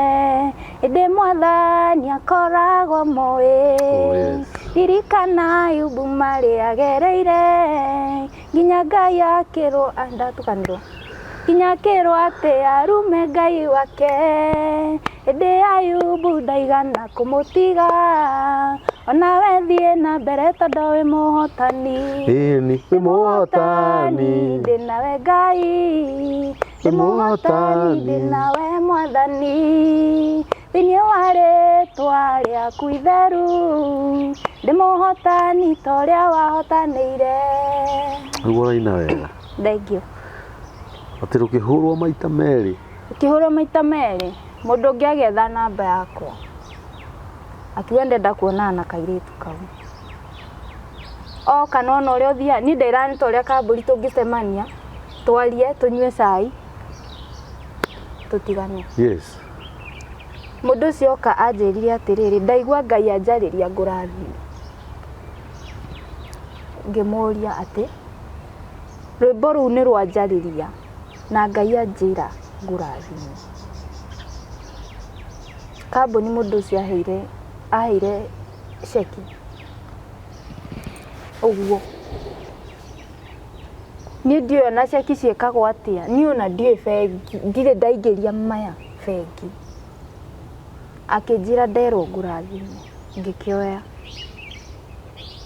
ĩndĩ Mwathani akoragwo moĩ. Ririkana Ayubu marĩa agereire, nginya Ngai akĩrwo, ndatukanirwo. Nginya akĩrwo atĩ arume Ngai wake. Ĩndĩ Ayubu ndaigana kũmũtiga. Onawe thiĩ na mbere tondũ wĩ mũhotani. Ĩni wĩ mũhotani. Ndĩ nawe Ngai. Ndĩ mũhotani ndĩ nawe Mwathani. Thĩinĩ wa rĩtwa rĩaku itheru. Ndĩ mũhotani ta ũrĩa wahotanĩire. Nĩguo ũraina wega. Thengiũ. Atĩ rũkĩhũrwo maita merĩ. Rũkĩhũrwo maita merĩ, mũndũ ũngĩ agĩetha namba yakwa, akiuga ndĩrenda kuonana na kairĩtu kau. Oka nĩwona ũrĩa ũthiaga, niĩ ndĩraga nĩ ta ũrĩa kambũri tũngĩcemania, twarie, tũnyue cai, tũtigane. Yes. Mũndũ ũcio oka anjĩrire atĩrĩrĩ, ndaigua Ngai anjarĩria ngũrathime. Ngĩmũria atĩ, rwĩmbo rũu nĩ rwanjarĩria na Ngai anjĩra ngũrathime. Kambuni mũndũ ũcio aheire, aheire ceki ũguo. Niĩ ndiũĩ ona ceki ciĩkagwo atĩa, niĩ ona ndiũĩ bengi, ndirĩ ndaingĩria maya bengi. Akĩnjĩra nderwo ngũrathime, ngĩkĩoya.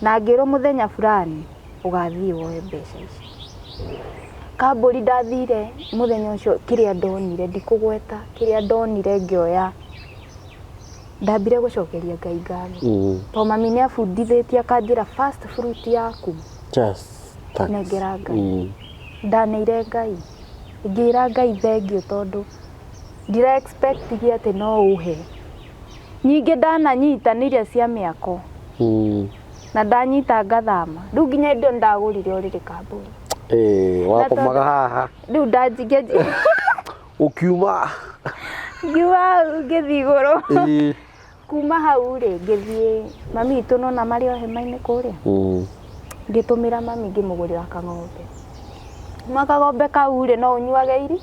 Na ngĩrwo mũthenya fulani ũgathiĩ woe mbeca ici. Kambũri ndathire mũthenya ũcio kĩrĩa ndonire ndikũgweta, kĩrĩa ndonire ngĩoya, ndambire gũcokeria Ngai ngatho. Tondũ mami nĩ abundithĩtie akanjĩra first fruit yaku Just thanks. nengera Ngai. Ndaneire Ngai, ngĩra Ngai thengiũ tondũ ndira expect atĩ no ũhe. Nyingĩ ndananyita nĩ iria cia mĩako. Na ndanyita ngathama. Rĩu nginya hĩndĩ ĩyo nĩndagũrire ũrĩrĩ kambũri. Ĩĩ, wakomaga haha. Rĩu ndanjinge Ũkiuma. Ngiuma hau ngĩthiĩ igũrũ. Ĩĩ. Kuma hau rĩ, ngĩthiĩ mami witũ nĩwona marĩ o hema-inĩ kũrĩa. Ngĩtũmĩra mami ngĩmũgũrĩra kang'ombe. Kuma kang'ombe kau rĩ, no ũnyuage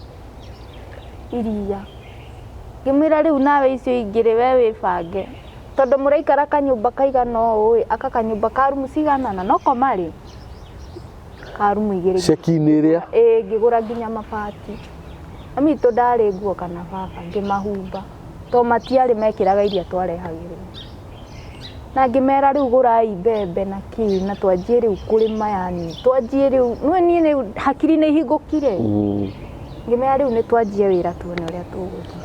iria. Ngĩmwĩra rĩu nawe icio ingĩ rĩ, we wĩbange. Tondũ mũraikara kanyũmba kaigana ũũ ĩ, aka kanyũmba ka rumu cigana ũna, no ko marĩ ka rumu igĩrĩ. Ceki-inĩ ĩrĩa? Ĩĩ, ngĩgũra nginya mabati. Mami witũ ndarĩ nguo kana baba, ngĩmahumba. Tondũ matiarĩ mekĩraga iria twarehagĩrwo. Na ngĩmera rĩu gũrai mbembe na kĩ, na twanjie rĩu kũrĩma yani, twanjie rĩu, nĩũĩ niĩ rĩu hakiri nĩ ihingũkire. Ngĩmera rĩu nĩ twanjie wĩra tuone ũrĩa tũgũthiĩ.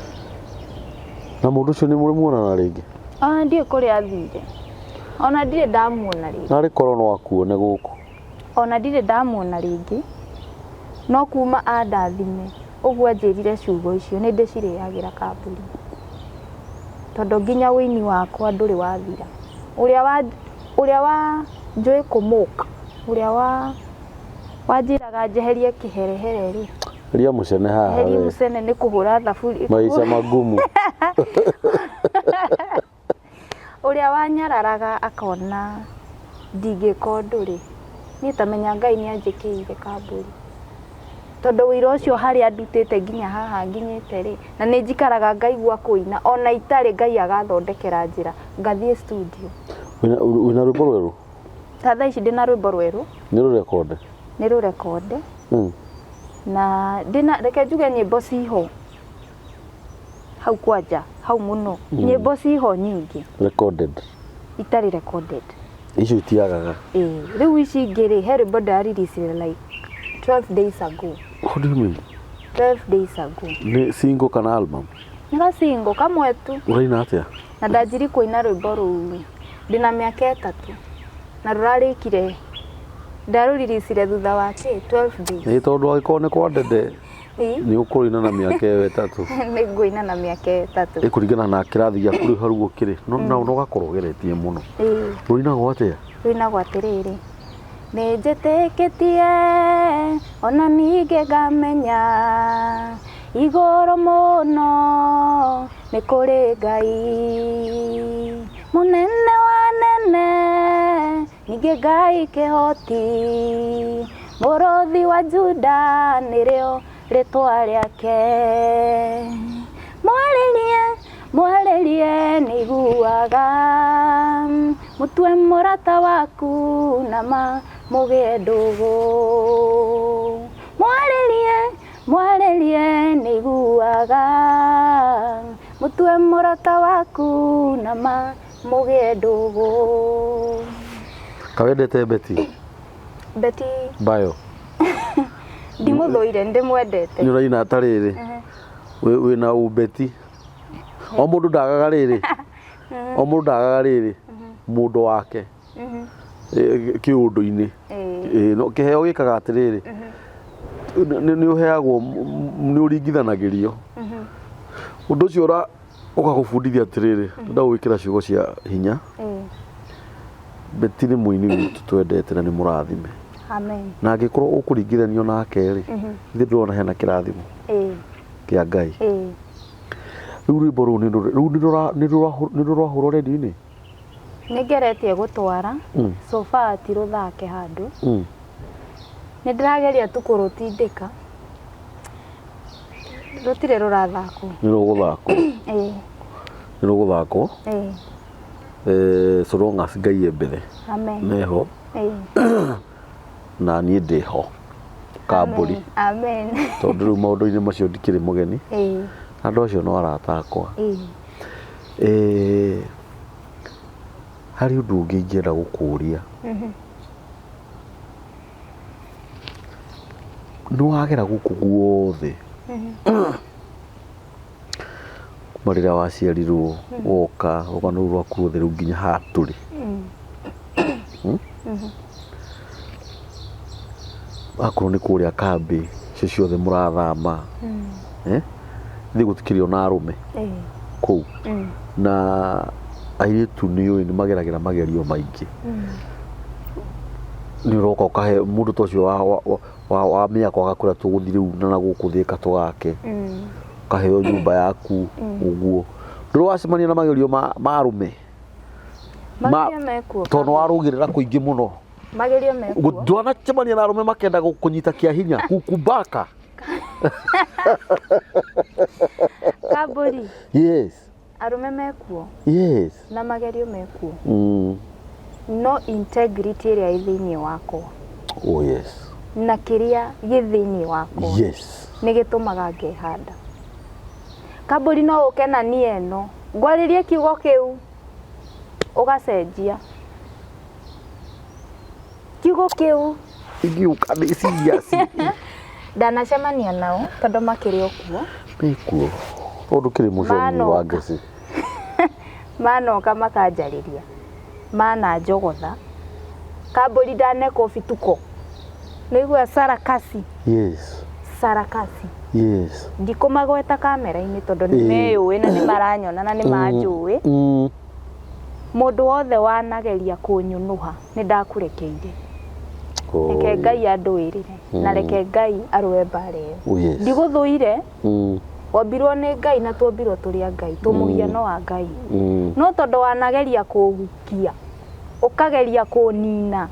Na mũndũ ũcio nĩ mũrĩ muonana rĩngĩ? Ona ndiũĩ kũrĩa athire. Ona ndirĩ ndamuona rĩngĩ. Narĩ korwo no akuone gũkũ. Ona ndirĩ ndamuona rĩngĩ. No kuma andathime ũguo anjĩrire ciugo icio nĩ ndĩcirĩagĩra kambũri. Tondũ nginya ũini wakwa ndũrĩ wathira. Ũrĩa wa ũrĩa wa njũĩ kũmũka, ũrĩa wa wanjĩraga njeherie kĩherehere rĩ. Ria mũcene haha. Heria mũcene nĩ kũhũra thaburi. Maisha magumu. Ũrĩa wanyararaga akona ndingĩka ũndũ rĩ, niĩ tamenya Ngai nĩ anjĩkĩire kambũri. Tondũ wĩra ũcio harĩa andutĩte nginya haha nginyĩte rĩ, na nĩ njikaraga ngaigua kũina, ona itarĩ Ngai agathondekera njĩra, ngathiĩ studio. Wĩna rwĩmbo rwerũ? Ta thaa ici ndĩna rwĩmbo rwerũ. Nĩ rũrekonde? Nĩ rũrekonde. Na ndĩna, reke njuge nyĩmbo ciho hau kwanja, hau mũno. Nyĩmbo ciho nyingĩ. Recorded. Itarĩ recorded. Icio itiagaga. Ĩĩ, rĩu ici ingĩ rĩ, he rwĩmbo ndĩra-release like 12 days ago. What do you mean? 12 days ago. Nĩ single kana album? Nĩ ga single kamwe tu. Ũraina atĩa? Na ndanjiri kũina rwĩmbo rũu ndĩna mĩaka ĩtatũ. Na rũrarĩkire, ndarũriricire thutha wa kĩ 12 days. Ĩĩ tondũ angĩkorwo nĩ kwa Ndede nĩ ũkũina na mĩaka ĩyo ĩtatũ. Nĩ ngũina na mĩaka ĩyo ĩtatũ. Ĩkũringana na kĩrathi gĩaku rĩu hau ũkĩrĩ. No no ũgakorwo ũgeretie mũno. Rũinagwo atĩa? Rũinagwo atĩrĩrĩ. Nĩ njĩtĩkĩtie ona ningĩ ngamenya igũrũ mũno nĩ kũrĩ Ngai mũnene wa nene, ningĩ Ngai kĩhoti, mũrũthi wa Juda nĩrĩo rĩtwa rĩake. Mwarĩrie, mwarĩrie nĩiguaga, mũtue mũrata waku na ma mũgĩe ndũgũ. Mwarĩrie, Mwarĩrie nĩiguaga. Mũtue mũrata waku na ma mũgĩe ndũgũ. Kawendete Betty? Betty Bayo. Ndimũthũire, ndĩmwendete. Nĩ ũraina ta rĩrĩ. Wĩna ubeti. O mũndũ ndagaga rĩrĩ. O mũndũ ndagaga rĩrĩ. Mũndũ wake. Kĩũndũ-inĩ. No kĩheo gĩkaga atĩrĩrĩ. Nĩ ũheagwo, nĩ ũringithanagĩrio. Ũndũ ũcio ũgagũbundithia atĩrĩrĩ, ndagũgwĩkĩra ciugo cia hinya. Betty nĩ mũini witũ twendete na nĩ mũrathime. Amen. Na angĩkorwo ũkũringithanio nake rĩ, ithuĩ ndũrona hena kĩrathimo kĩa Ngai. Rĩu rwĩmbo rũu rĩu nĩ rũrahũrwo redio-inĩ? Nĩ ngeretie gũtwara, so far ti rũthake handũ. Nĩ ndĩrageria tu kũrũtindĩka. Rũtirĩ rũrathakwo. Nĩ rũgũthakwo. Nĩ rũgũthakwo. So long as Ngai e mbere. Amen. Meho. Na niĩ ndĩ ho. Kambũri. Amen. Tondũ rĩu maũndũ-inĩ macio ndikĩrĩ mũgeni. Andũ acio no arata akwa. Harĩ ũndũ ũngĩ ingĩenda gũkũria. Nĩ wagera gũkũ guothe. Kuma rĩrĩa waciarirwo woka rũgano rũu rwaku ruothe rĩu nginya haha tũrĩ. Akorwo nĩ kũrĩa kambĩ icio ciothe mũrathama. Ithuĩ gũtikĩrĩ ona arũme kũu. Na airĩtu nĩ ũĩ nĩ mageragĩra magerio maingĩ. Nĩ ũroka ũkahe mũndũ ta ũcio wa mĩako agakwĩra tũgũthiĩ rĩu na gũkũ Thĩka tũgake. Ũkaheo nyũmba yaku ũguo. Ndũrĩ wacemania na magerio ma arũme? Magerio mekuo. Tondũ nĩ warũgĩrĩra kũingĩ mũno. Magerio mekuo. Ndwanacemania na arũme makenda gũkũnyita kĩa hinya, kukubaka. Kambũri. Yes. Arũme mekuo. Yes. Na magerio mekuo. No integrity ĩrĩa ĩ thĩinĩ wakwa. Oh yes. Na kĩrĩa gĩ thĩinĩ wakwa. Yes. Nĩ gĩtũmaga ngehanda. Kambũri no ũke na niĩ ĩno. Ngwarĩrie kiugo kĩu. Ũgacenjia. Kiugo kĩu. Ingĩũka ndĩ serious. Ndanacemania nao tondũ makĩrĩ o kuo. Mekuo. Tondũ kĩrĩ mũcori wa ngeci. Manoka makanjarĩria. Mananjogotha. Kambũri ndanekwo bituko. Nĩũiguaga sarakasi. Yes. Sarakasi. Yes. Ndikũmagweta kamera-inĩ tondũ nĩ meyũĩ na nĩ maranyona na nĩ manjũĩ. Mũndũ wothe wanageria kũnyũnũha nĩ ndakũrekeire. Reke Ngai andũĩrĩre na reke Ngai arũe mbara ĩyo. Oh, yes. Ndigũthũire. Wombirwo nĩ Ngai na tuombirwo tũrĩ a Ngai, twĩ mũhiano wa Ngai. No tondũ wanageria kũhukia, ũkageria kũnina,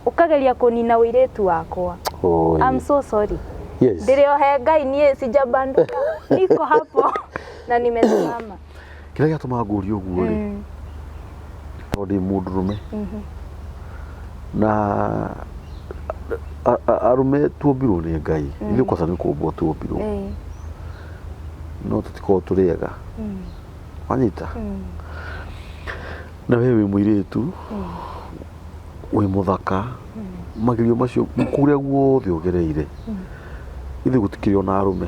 ũkageria kũnina ũirĩtu wakwa. Oh, I'm so sorry. Yes. Ndĩrĩ ohe Ngai niĩ sijabanduka. Niko hapo na nimesimama. Kĩrĩa gĩatũmaga ngũrie ũguo rĩ, tondũ ndĩ mũndũrũme. Na arũme tuombirwo nĩ Ngai. Ithuĩ kwanza nĩ kũmbwo tuombirwo. No tũtikoragwo tũrĩ ega. Wanyita? Na we wĩ mũirĩtu, wĩ mũthaka, magerio macio kũrĩa guothe ũgereire, ithuĩ gũtikĩrĩ ona arũme.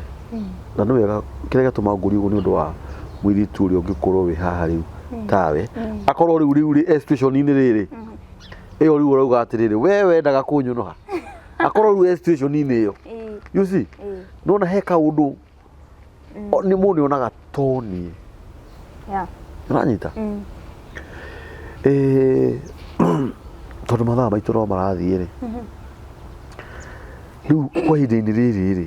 Na nĩ wega kĩrĩa gĩatũma ngũrie ũguo nĩ ũndũ wa mũirĩtu ũrĩa ũngĩkorwo wĩ haha rĩu tawe, akorwo rĩu rĩu rĩ situation-inĩ rĩrĩ, ĩyo rĩu ũrauga atĩrĩrĩ, we wendaga kũnyũnũha, akorwo rĩu e situation-inĩ ĩyo. You see? Nĩwona he kaũndũ nĩ mũndũ nĩonaga to niĩ. Ũranyita? Tondũ mathaa maitũ no marathiĩ rĩ, rĩu kwa ihinda-inĩ rĩrĩ rĩ,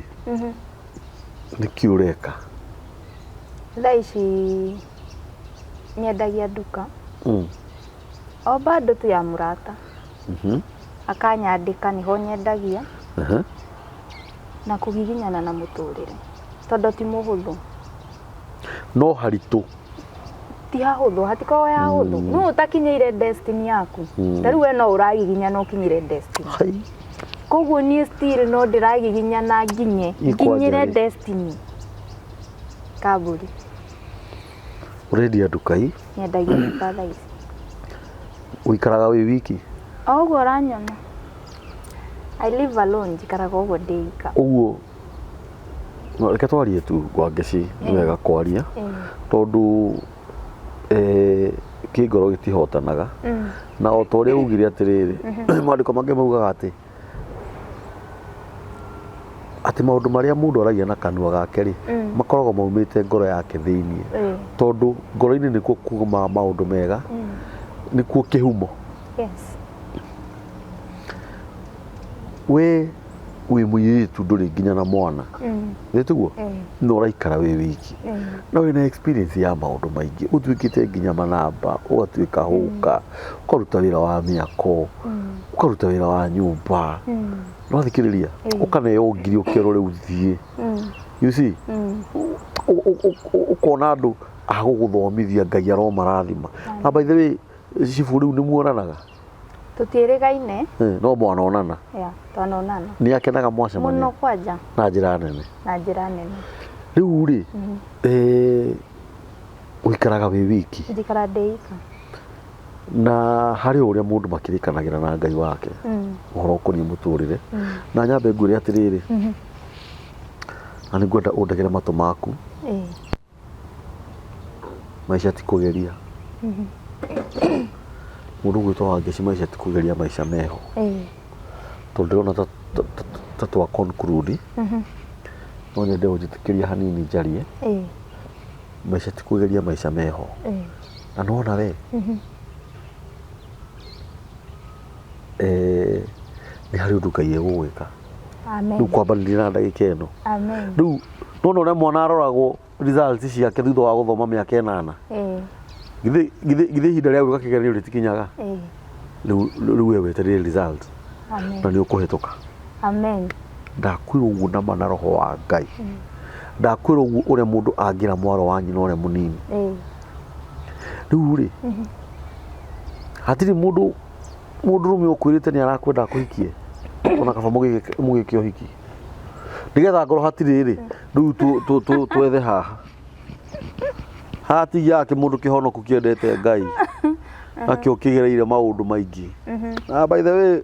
nĩkĩ ũreka? Thaa ici nyendagia nduka. O bado tu ya mũrata. Akanyandĩka nĩho nyendagia. Na kũgiginyana na mũtũrĩre. Tondũ ti mũhũthũ. No haritũ. Ti hahũthũ, hatikoragwo he hahũthũ. No ũtakinyĩire destiny yaku. Ta rĩu we no ũragiginyana ũkinyĩre destiny. Hai. Koguo niĩ still no ndĩragiginyana nginye Ikwanja nginyĩre rĩ. destiny. Kamburi. Ũrendia nduka-i? Nyendagia nduka thaa ici. Ũikaraga wĩ wiki? O ũguo ũranyona. I live alone, njikaraga ũguo ndĩ ika. Ũguo no reke twarie tu Wangeci, nĩ wega kwaria tondũ eh, kĩngoro gĩtihotanaga na o ta ũrĩa ugire atĩrĩrĩ, maandĩko mangĩ maugaga atĩ atĩ maũndũ marĩa mũndũ aragia na kanua gake rĩ, makoragwo maumĩte ngoro yake thĩiniĩ, tondũ ngoro-inĩ nĩkuo kumaga maũndũ mega, nĩkuo kĩhumo. We wĩ mũirĩtu, ndũrĩ nginya na mwana, nĩ tiguo? No ũraikara wĩ wiki na wĩna experience ya maũndũ maingĩ, ũtuĩkĩte nginya manamba, ũgatuĩka hũka, ũkaruta wĩra wa mĩako, ũkaruta wĩra wa nyũmba, no thikĩrĩria, ũkaneo ngiri ũkerwo rĩu thiĩ, you see, ũkona andũ a gũgũthomithia, Ngai aromarathima. Na by the way, cibu rĩu nĩ muonanaga? Tũtiĩrĩgaine. No mwanonana? Yeah, twanonana. Nĩ akenaga mwacemania? Mũno kwanja. Na njĩra nene. Na njĩra nene. Rĩu rĩ, ũikaraga wĩ wiki? Njikara ndĩ ika. Na harĩ ũrĩa mũndũ makĩrĩkanagĩra na Ngai wake ũhoro ũkoniĩ mũtũrĩre, na nyambe ngwĩre atĩrĩrĩ, na nĩ ngwenda ũndegere matũ maku, maica ti kũgeria. Mũndũ ũgwĩtwo Wangeci, maica ti kũgeria, maica meho. Tondũ ndĩrona ta twa conclude, no nyende ũnjĩtĩkĩrie hanini njarie. Maica ti kũgeria, maica meho. Na nona we, nĩ harĩ ũndũ Ngai egũgwĩka. Amen. Rĩu kwambanĩria na ndagĩka ĩno. Amen. Rĩu nona ũrĩa mwana aroragwo results ciake thutha wa gũthoma mĩaka 8. Githĩ ihinda rĩa gwĩka kĩgeranio rĩtikinyaga? Rĩu we wetereire result. Amen. Na nĩ ũkũhĩtũka. Amen. Ndakwĩra ũguo nama na roho wa Ngai. Ndakwĩra ũguo ũrĩa mũndũ angĩra mwaro wa nyina ũrĩa mũnini. Rĩu rĩ, hatirĩ mũndũ mũndũrũme ũkwĩrĩte nĩ arakwenda akũhikie, ona kaba mũgĩke ũhiki nĩgetha ngorwo hatirĩ rĩ, rĩu twethe haha hatigia kĩmũndũ kĩhonoku kĩendete Ngai nakĩo kĩgereire maũndũ maingĩ. Na by the way,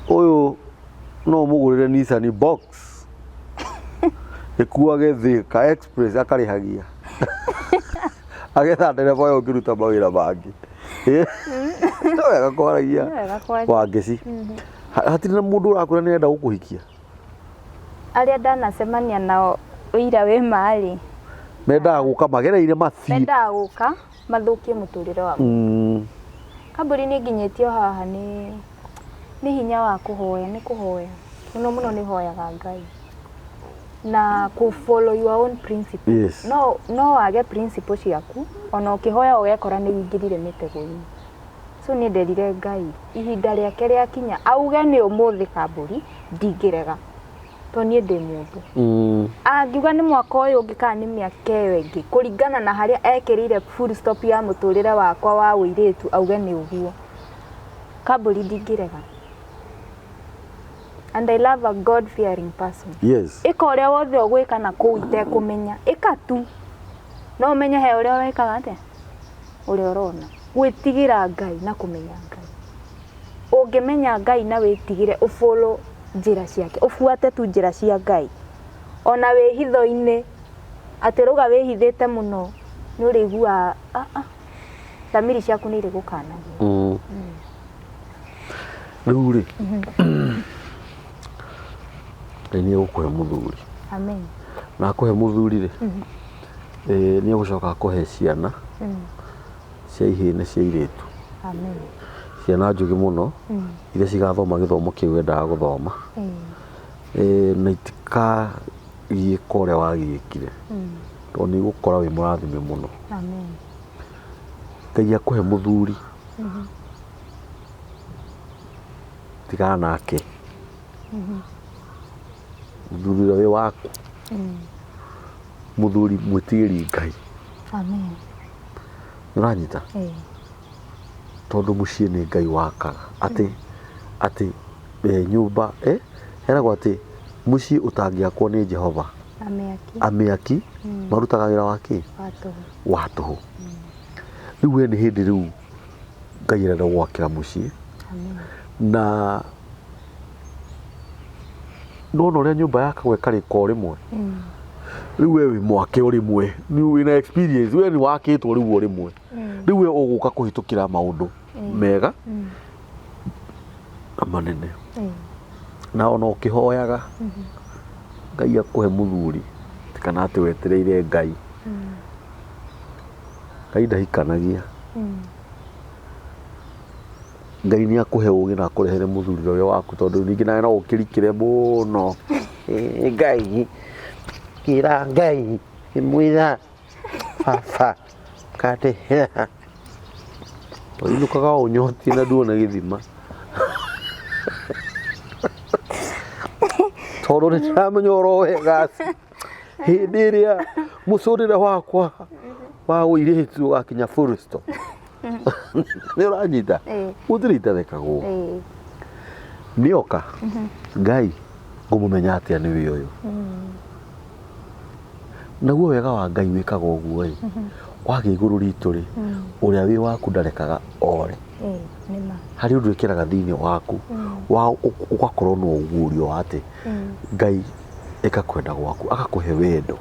ũyũ no ũmũgũrĩre Nissan box ĩkuage Thika Express, akarĩhagia agetha ndereba ũyũ ũngĩruta mawĩra mangĩ. No wega kwaragia. Nĩ wega kwaria. Wangeci, hatirĩ na mũndũ ũrakwĩra nĩ arenda gũkũhikia? Arĩa ndanacemania nao ũira wĩ marĩ Mendaga gũka magereire mathiĩ. Mendaga gũka mathũkie mũtũrĩre wakwa. Kambuni nĩ nginyĩtio haha nĩ hinya wa kũhoya, nĩ kũhoya mũno mũno, nĩ hoyaga Ngai na kũ follow your own principle. No wage principle ciaku, ona ũkĩhoya ũgekora nĩ wĩingĩrire mĩtego-inĩ. So niĩ nderire Ngai ihinda rĩake rĩakinya, auge nĩ ũmũthĩ, kambũri ndingĩrega to niĩ ndĩ mũndũ. Angiuga nĩ mwaka ũyũ ũngĩ kana nĩ mĩaka ĩyo ĩngĩ, kũringana na harĩa ekĩrĩire full stop ya mũtũrĩre wakwa wa ũirĩtu, auge nĩ ũguo, kambũri ndingĩrega. And I love a God fearing person. Ĩka ũrĩa wothe ũgwĩka na kũu itekũmenya, ĩka tu, no ũmenye he ũrĩa wĩkaga atĩa, ũrĩa ũrona. Gwĩtigĩra Ngai na kũmenya Ngai. Ũngĩmenya Ngai na wĩtigĩre, ũfollow njĩra ciake, ũbuate tu njĩra cia Ngai, ona wĩ hitho-inĩ, atĩ rũga wĩhithĩte mũno, nĩ ũrĩiguaga ah, ah, thamiri ciaku nĩ irĩgũkanagia. Rĩu rĩ, Ngai nĩ egũkũhe mũthuri. Amen. Na akũhe mũthuri rĩ, nĩ egũcoka akũhe ciana cia ihĩĩ na cia irĩtu. Amen. Ciana njũgĩ mũno iria cigathoma gĩthomo kĩu wendaga gũthoma, na itikagiĩka ũrĩa wagiĩkire, tondũ nĩ igũkora wĩ mũrathime mũno. Amen. Ngai akũhe mũthuri, tigana nake, mũthuri ũrĩa wĩ waku, mũthuri mwĩtigĩri Ngai. Amen. Nĩũranyita? Tondũ mũciĩ nĩ Ngai wakaga, atĩ Nyũmba heragwo atĩ mũciĩ ũtangĩakwo nĩ Jehova, Amĩaki amĩaki marutaga wĩra wa kĩ? Wa tũhũ. Wa tũhũ. Rĩu we nĩ hĩndĩ rĩu Ngai arenda gwakĩra mũciĩ. Amen. Na nona ũrĩa nyũmba yakagwo ĩkarĩka o rĩmwe, rĩu we wĩ mwake o rĩmwe, nĩ wĩna experience, we nĩ wakĩtwo rĩu o rĩmwe. Rĩu we ũgũka kũhĩtũkĩra maũndũ mega na manene, na ona ũkĩhoyaga Ngai akũhe mũthuri, kana atĩ wetereire Ngai. Ngai ndahikanagia. Ngai nĩ akũhe ũgĩ na akũrehere mũthuri ũrĩa waku, tondũ ningĩ nawe no ũkĩrikĩre mũno. Ngai kĩra Ngai mwĩra baba kandehera, ũinũkaga o ũnyotie na nduona gĩthima, tondũ nĩ ndĩramenya ũhoro wega hĩndĩ ĩrĩa mũcũrĩre wakwa wa ũirĩtu ũgakinya full stop. Nĩ ũranyita? Gũtirĩ itathekagwo. Nĩoka Ngai ngũmũmenya atĩa nĩwe ũyũ? Naguo wega wa Ngai wĩkaga ũguo ĩ, wagĩa igũrũ ritũ rĩ, ũrĩa wĩ waku ndarekaga ore. Nĩ ma. Harĩ ũndũ ĩkĩraga thĩinĩ waku wa ũgakorwo na ũguũrio wa atĩ Ngai ĩka kwenda gwaku, agakũhe wendo,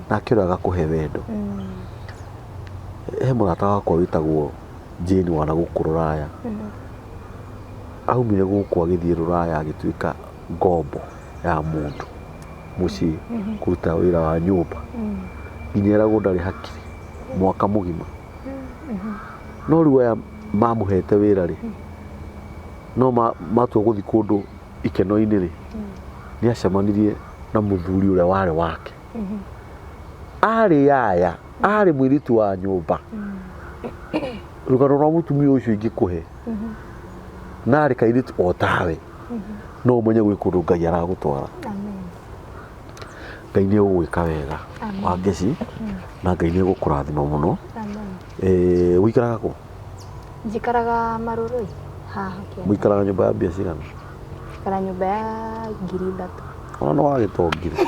nake ũrĩa agakũhe wendo. He mũrata wakwa wĩtagwo Jane wana gũkũ rũraya, aumire gũkũ agĩthiĩ rũraya, agĩtuĩka ngombo ya mũndũ mũciĩ kũruta wĩra wa nyũmba, nginya eragwo ndarĩ hakiri mwaka mũgima. No rĩu aya mamũhete wĩra rĩ, no matua gũthiĩ kũndũ ikeno-inĩ rĩ, nĩ acemanirie na mũthuri ũrĩa warĩ wake. Arĩ yaya, arĩ mũirĩtu wa nyũmba. Rũgano rwa mũtumia ũcio ingĩkũhe, na arĩ kairĩtu o tawe, no ũmenye gwĩ kũndũ Ngai aragũtwara. Amen. Ngai nĩ egũgwĩka wega, Wangeci, na Ngai nĩ egũkũrathima mũno. Amen. Ũikaraga kũ? Njikaraga Marũrũi haha Kĩanda. Mũikaraga nyũmba ya mbia cigana? Njikara nyũmba ya 3000. Ona no wagĩtongire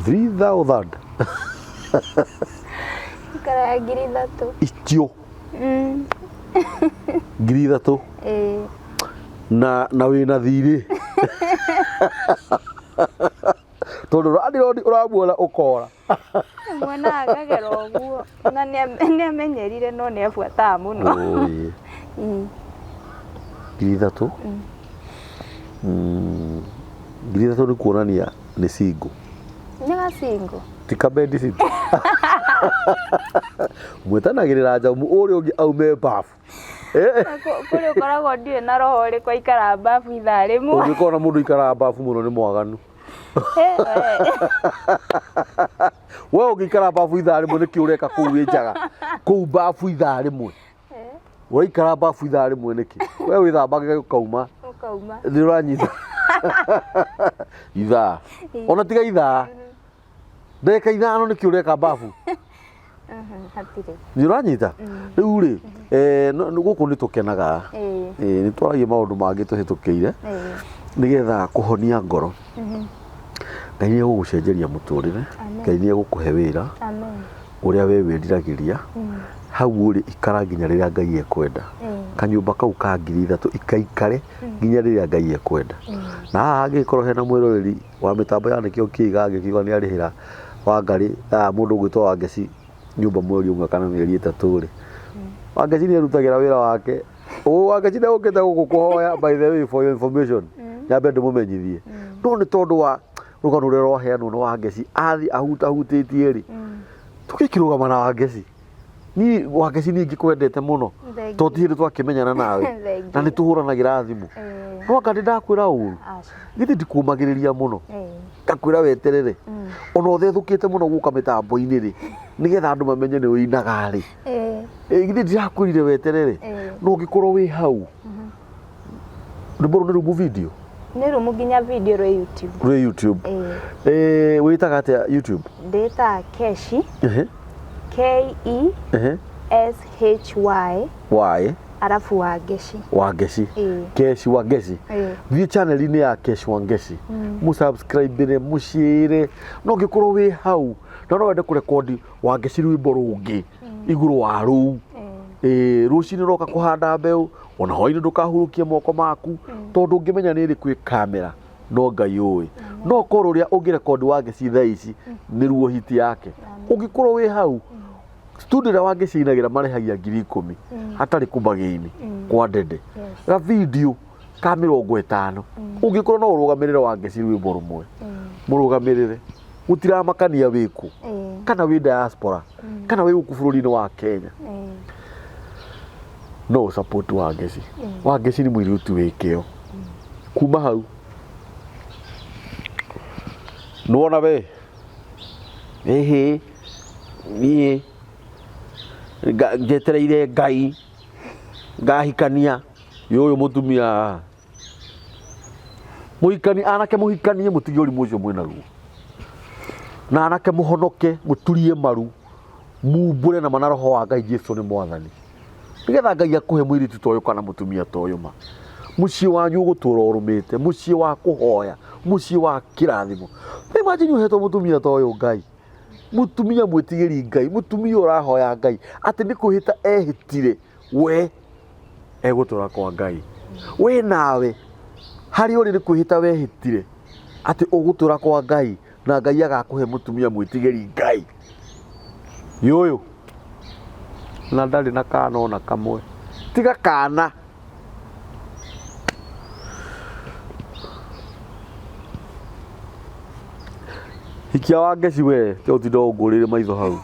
3000. Njikara ya 3000. Icio 3000? Ĩĩ. Na wĩna thirĩ, tondũ landlord ũramuona ũkora. Mwena akagera ũguo na nĩ amenyerire, no nĩ abuataga mũno. Ũĩ. 3000, 3000 nĩ kuonania nĩ single. Nĩ gacingo. Ti ka bed sit mwĩtanagĩrĩra nja, ũrĩa ũngĩ aume bafu. Kũrĩ ũkoragwo ndirĩ na roho ũrĩkũ aikara babu ithaa rĩmwe. Ũngĩkona mũndũ ikaraga bafu mũno nĩ mwaganu. We ũngĩikara babu ithaa rĩmwe nĩkĩ ũreka kũu wĩ njaga kũu babu ithaa rĩmwe? Ũraikara babu ithaa rĩmwe nĩkĩ? We wĩthambage ũkauma. Ũkauma. Nĩ ũranyita ithaa, ona tiga ithaa, ndagĩka 5, nĩkĩ ũreka babu? Hatirĩ. Nĩ ũranyita rĩu rĩ, gũkũ nĩ tũkenaga. Nĩ twaragia maũndũ mangĩ tũhĩtũkĩire nĩgetha kũhonia ngoro. Ngai nĩ egũgũcenjeria mũtũrĩre. Amen. Ngai nĩ egũkũhe wĩra Amen. ũrĩa we wĩriragĩria. Hau ũrĩ ikara nginya rĩrĩa Ngai ekwenda. Kanyũmba kau ka 3000 ikaikare nginya rĩrĩa Ngai ekwenda. Na haha hangĩkorwo hena mwĩroreri wa mĩtambo ya nĩkĩo kĩiga angĩkiuga nĩ arĩhĩra Wangari, mũndũ ũgwĩtwo Wangeci nyũmba mweri ũmwe kana mĩeri 3 rĩ, Wangeci nĩ arutagĩra wĩra wake. Wangeci nĩ ũkĩte gũkũ kũhoya, by the way, for your information, nyambe ndĩmũmenyithie, no nĩ tondũ wa rũgano rũrĩa rwaheanwo nĩ Wangeci athi ahutahutĩtie rĩ, tũgĩkĩrũgama na Wangeci. Niĩ Wangeci niĩ ingĩkwendete mũno. Thengiũ. To ti hĩndĩ twakĩmenyana nawe. Thengiũ. Na nĩ tũhũranagĩra thimũ. No anga ndĩ ndakwĩra ũru? Aca. Githĩ ndikũmagĩrĩria mũno? Ngakwĩra weterere ona ũthethũkĩte mũno gũka mĩtambo-inĩ rĩ, nĩgetha andũ mamenye nĩ ũinaga rĩ. Githĩ ndirakwĩrire weterere? No ũngĩkorwo wĩ hau, rwĩmbo rũu nĩ rumu video? Nĩ rumu, nginya video rwĩ YouTube. Rwĩ YouTube? Wĩtaga atĩa YouTube? Ndĩtaga Keshi. K E S H Y. Y. Arabu Wangeci. Wangeci. Ĩĩ. Keshi Wangeci. Ĩĩ. Thiĩ channel-inĩ ya Keshi Wangeci, mũsubscribe mũshare. No ũngĩkorwo wĩ hau na no wende kũrekondi Wangeci rwĩmbo rũngĩ igũrũ wa rũu, ĩĩ, rũcinĩ roka kũhanda mbeũ, ona hwainĩ ndũkahurũkie moko maku, tondũ ũngĩmenya nĩ ĩrĩkũ ĩ kamera no Ngai ũĩ. No korwo ũrĩa ũngĩrekondi Wangeci thaa ici nĩruo hiti yake. Ũngĩkorwo wĩ hau, studio ĩrĩa Wangeci ainagĩra marĩhagia 10,000 hatarĩ kũmagĩini kwa ndende ga video ka 50. Ũngĩkorwo no ũrũgamĩrĩre Wangeci rwĩmbo rũmwe, mũrũgamĩrĩre, gũtiramakania wĩkũ, kana wĩ diaspora kana wĩ gũkũ bũrũri-inĩ wa Kenya, no ũ support Wangeci. Wangeci nĩ mũirĩtu wĩ kĩo. Kuma hau nĩwona we ĩhĩ niĩ njetereire Ngai ngahikania yũyũ mũtumia mũhikani. Anake mũhikanie, mũtige ũrimũ ũcio mwĩnaguo, na anake mũhonoke, mũturie maru, mumbũre na mana roho wa Ngai Jesu nĩ mwathani, nĩgetha Ngai akũhe mũirĩtu ta ũyũ kana mũtumia ta ũyũ. Ma mũciĩ wanyu ũgũtũra ũrũmĩte, mũciĩ wa kũhoya, mũciĩ wa kĩrathimo. Imagine ũhetwo mũtumia ta ũyũ Ngai, mũtumia mwĩtigĩri Ngai, mũtumia ũrahoya Ngai atĩ nĩ kwĩhĩta ehĩtire we egũtũra kwa Ngai. We nawe harĩa ũrĩ nĩ kwĩhĩta wehĩtire atĩ ũgũtũra kwa Ngai, na Ngai agakũhe mũtumia mwĩtigĩri Ngai yũyũ, na ndarĩ na kana ona kamwe tiga kana. Hikia Wangeci we, tiga ũtinda ũngũrĩire maitho hau.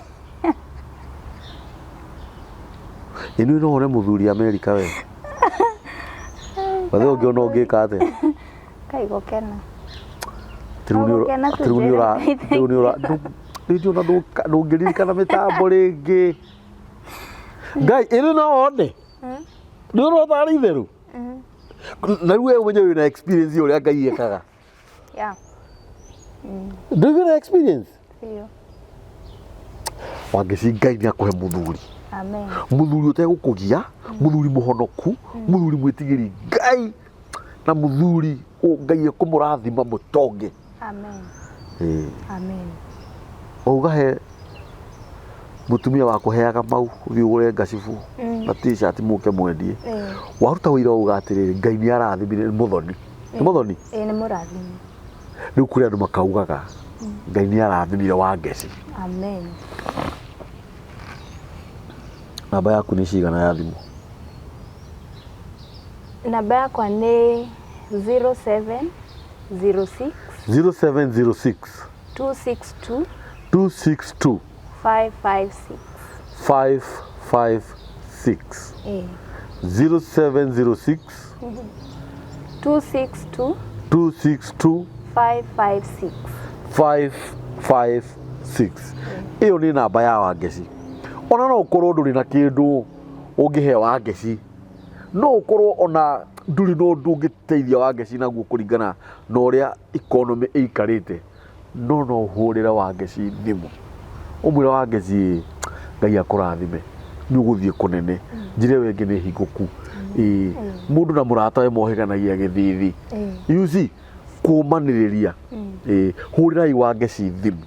Ĩnĩ no wone mũthuri Amerika we. Wathe ũngĩona ũngĩka atĩa? Kai gũkena. Rĩu nĩ ũra- Gũkena tu rĩu nĩ ũra- njĩra. rĩu nĩ ũra- rĩu ona ndũngĩririkana mĩtambo rĩngĩ. Ngai, ĩrĩ no wone. Nĩ ũrona tarĩ itherũ. Na rĩu we ũmenye wĩna experience ya ũrĩa Ngai ekaga. Yeah. Ndũĩ wĩna experience? Biũ. Wangeci, Ngai nĩ akũhe mũthuri. Amen. Mũthuri ũtegũkũgia, mũthuri mũhonoku, mũthuri mwĩtigĩri Ngai, na mũthuri Ngai ekũmũrathima mũtonge. Amen. Ĩĩ. Amen. Wauga he mũtumia wakũheaga mau ũthiĩ ũgũre ngacibu na t-shirt mũke mwendie. Waruta wĩira wauga atĩrĩrĩ, Ngai nĩ arathimire nĩ mũthoni. Nĩ mũthoni? Ĩĩ, nĩ mũrathime. Rĩu kũrĩ andũ makaugaga Ngai nĩ arathimire Wangeci. Amen. Namba yaku nĩ cigana ya thimũ? Namba yakwa nĩ 0706 0706 262 262 556. 556. Ĩĩ. 0706 262 262 556. 556. Ĩyo nĩ namba ya Wangeci. Ona no ũkorwo ndũrĩ na kĩndũ ũngĩhe Wangeci, no ũkorwo ona ndũrĩ na ũndũ ũngĩteithia Wangeci naguo kũringana na ũrĩa economy ĩikarĩte, no no ũhũrĩre Wangeci thimũ ũmwĩre, "Wangeci, Ngai akũrathime, nĩ ũgũthiĩ kũnene, njĩra ĩyo ĩngĩ nĩ hingũku." Ĩĩ, mũndũ na mũrata we mohĩganagia gĩthithi. You see, kũmanĩrĩria. Ĩĩ, hũrĩrai Wangeci thimũ.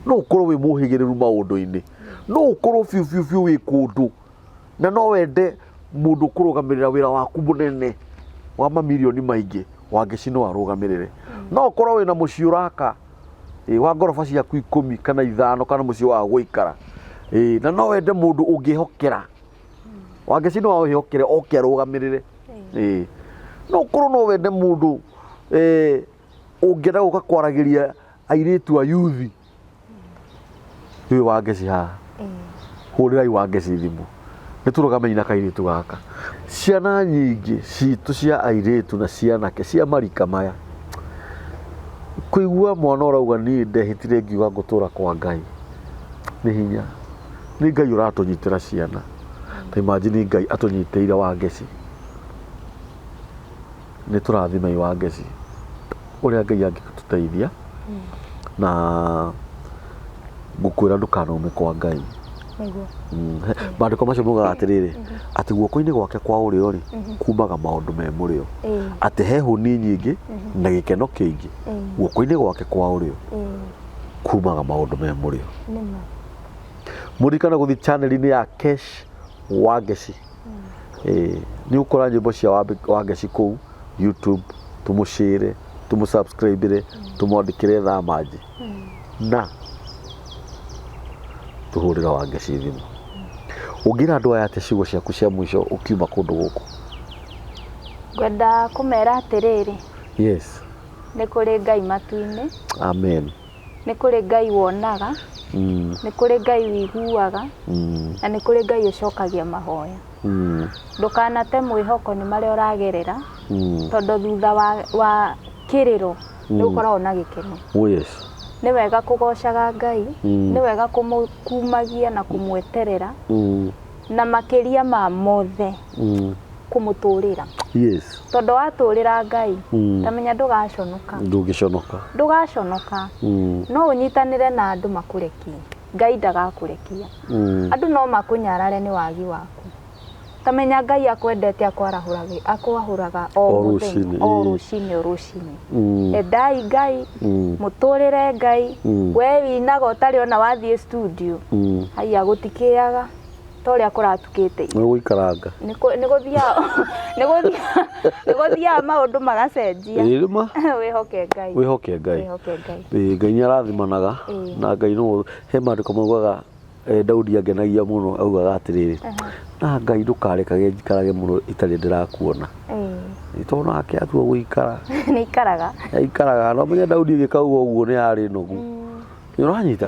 No ũkorwo wĩ mũhĩgĩrĩru maũndũ-inĩ, no ũkorwo biũ biũ biũ wĩ kũndũ na no wende mũndũ kũrũgamĩrĩra wĩra waku mũnene wa mamirioni maingĩ, Wangeci no arũgamĩrĩre. No ũkorwo wĩna mũciĩ ũraka, ĩ, wa ngoroba ciaku 10 kana 5 kana mũciĩ wa gũikara, ĩ, na no wende mũndũ ũngĩhokera, Wangeci no awĩhokere oke arũgamĩrĩre. Ĩ, no ũkorwo no wende mũndũ ũngĩenda gũka kwaragĩria airĩtu a yuthi, ũyũ Wangeci haha. Hũrĩrai Wangeci thimũ, nĩ tũrũgamei na kairĩtu gaka. Ciana nyingĩ citũ cia airĩtu na cianake cia marika maya, kũigua mwana ũrauga niĩ ndehĩtire ngiuga ngũtũra kwa Ngai nĩ hinya. Nĩ Ngai ũratũnyitĩra ciana. Ta imagine Ngai atũnyitĩire Wangeci. Nĩ tũrathimei Wangeci ũrĩa Ngai angĩtũteithia, na ngũkwĩra ndũkanaume kwa Ngai. Nĩguo. Maandĩko macio maugaga atĩrĩrĩ, Atĩ guoko-inĩ gwake kwa ũrĩo rĩ, kumaga maũndũ me mũrĩo. Atĩ he hũni nyingĩ na gĩkeno kĩingĩ. Guoko-inĩ gwake kwa ũrĩo kumaga maũndũ me mũrĩo. Nĩma. Mũririkane gũthiĩ channel-inĩ ya Kesh Wangeci. Nĩ ũkora nyĩmbo cia Wangeci kũu YouTube, tũmũshare, tũmũsubscribe, tũmwandĩkĩre thaa manji na tũhũrĩre Wangeci thimũ. Ũngĩra andũ aya atĩa ciugo ciaku cia mũico ũkiuma kũndũ gũkũ? Ngwenda kũmera atĩrĩrĩ. Yes. Nĩ kũrĩ Ngai matu-inĩ. Amen. Nĩ kũrĩ Ngai wonaga. Nĩ kũrĩ Ngai wiguaga. Na nĩ kũrĩ Ngai ũcokagia mahoya. Ndũkanate mwĩhoko nĩ marĩa ũragerera. Tondũ thutha wa kĩrĩro nĩ ũkoragwo na gĩkeno. Oh yes. Nĩ wega kũgocaga Ngai. Nĩ wega kũmũkumagia na kũmweterera. Na makĩria ma mothe kũmũtũrĩra. Yes. Tondũ watũrĩra Ngai, tamenya ndũgaconoka. Ndũngĩconoka. Ndũgaconoka. No ũnyitanĩre na andũ makũrekie. Ngai ndagakũrekia. Andũ no makũnyarare nĩ wagi waku. Tamenya Ngai akwendete akwahũraga o mũthenya, o rũcinĩ, o rũcinĩ. Endai Ngai, mũtũrĩre Ngai. We winaga ũtarĩ ona wathiĩ studio. Haiya gũtikĩaga ta ũrĩa kũratukĩte. Nĩ gũikaranga. Nĩ gũthiaga maũndũ magacenjia. Ĩĩ ma. Wĩhoke Ngai. Wĩhoke Ngai. Wĩhoke Ngai. Ĩĩ Ngai nĩ arathimanaga na Ngai no he maandĩko maugaga Daudi angenagia mũno augaga atĩrĩrĩ, na Ngai ndũkarekage njikarage mũno itarĩ ndĩrakuona. Tondũ nake atua gũikara. Nĩ aikaraga. Aikaraga. No menya Daudi agĩkauga ũguo nĩ arĩ nogu. Nĩ ũranyita?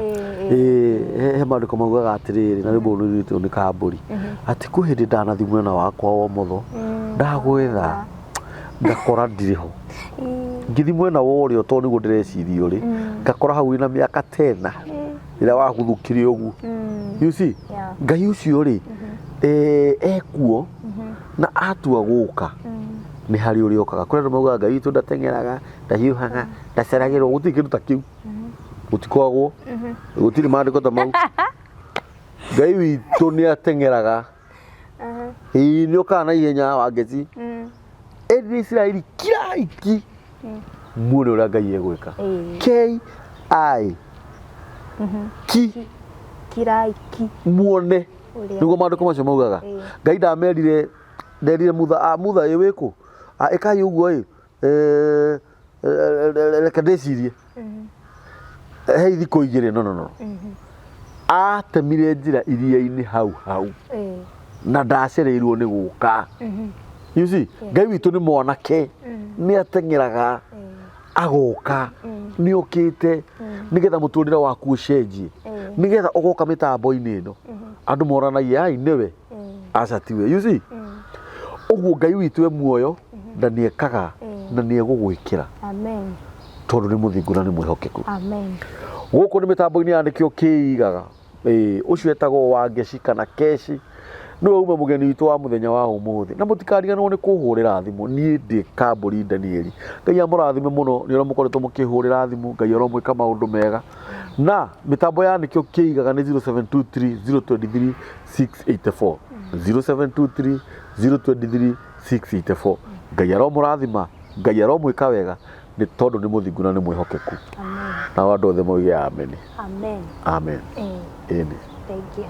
He maandĩko maugaga atĩrĩrĩ, na rwĩmbo rũu nĩ kambũri. Atĩ kwĩ hĩndĩ ndanathiĩ mwena wakwa wa ũmotho, ndagwetha ngakora ndirĩ ho. Ngĩthiĩ mwena wa ũrĩo tondũ nĩguo ndĩreciria ũrĩ, ngakora hau wĩna mĩaka tena ĩrĩa waguthũkire ũguo. You see? Ngai ũcio rĩ, ekuo na atua gũka nĩ harĩ ũrĩa okaga. Kũrĩ andũ maugaga Ngai witũ ndateng'eraga, ndahiũhaga, ndaceragĩrwo, gũtirĩ kĩndũ ta kĩu. Gũtikoragwo, gũtirĩ maandĩko ta mau. Ngai witũ nĩ ateng'eraga. Ĩĩ nĩ okaga na ihenya Wangeci. Ĩndĩ Isiraeli kirai ki. Muone ũrĩa Ngai egwĩka. K I ki. Kirai ki. Muone. Nĩguo maandĩko macio maugaga. Ngai ndamerire, nderire Mutha, Mutha ĩ wĩkũ? Ĩkai ũguo ĩ. Reke ndĩcirie. He thikũ igĩrĩ, no no no. Atemire njĩra iria-inĩ hau hau. Na ndacereirwo nĩ gũka. You see, Ngai witũ nĩ mwanake, nĩ ateng'eraga, agoka, nĩ okĩte, nĩgetha mũtũrĩre waku ũcenjie, nĩgetha ũgoka mĩtambo-inĩ ĩno. Andũ moranagia, ai nĩwe, aca tiwe. You see? Ũguo Ngai witũ e muoyo na nĩ ekaga na nĩ egũgwĩkĩra. Amen. Tondũ nĩ mũthingu na nĩ mwĩhokeku. Amen. Gũkũ nĩ mĩtambo-inĩ ya nĩkĩo kĩigaga. Ũcio etagwo Wangeci kana Keshi. Nĩwe uma mũgeni witũ wa mũthenya wa ũmũthĩ. Na mũtikariganĩrwo nĩ kũhũrĩra thimũ. Niĩ ndĩ Kambũri Danieli. Ngai amũrathime mũno nĩ ũrĩa mũkoretwo mũkĩhũrĩra thimũ. Ngai aromwĩka maũndũ mega. Na mĩtambo ya nĩkĩo kĩigaga nĩ 0723 023 684. 0723 023 684. Ngai aromũrathima, Ngai aromwĩka wega nĩ tondũ nĩ mũthingu na nĩ mwĩhokeku. Amen. Nao andũ othe moige amen. Amen. Amen. Ĩni. Thank you.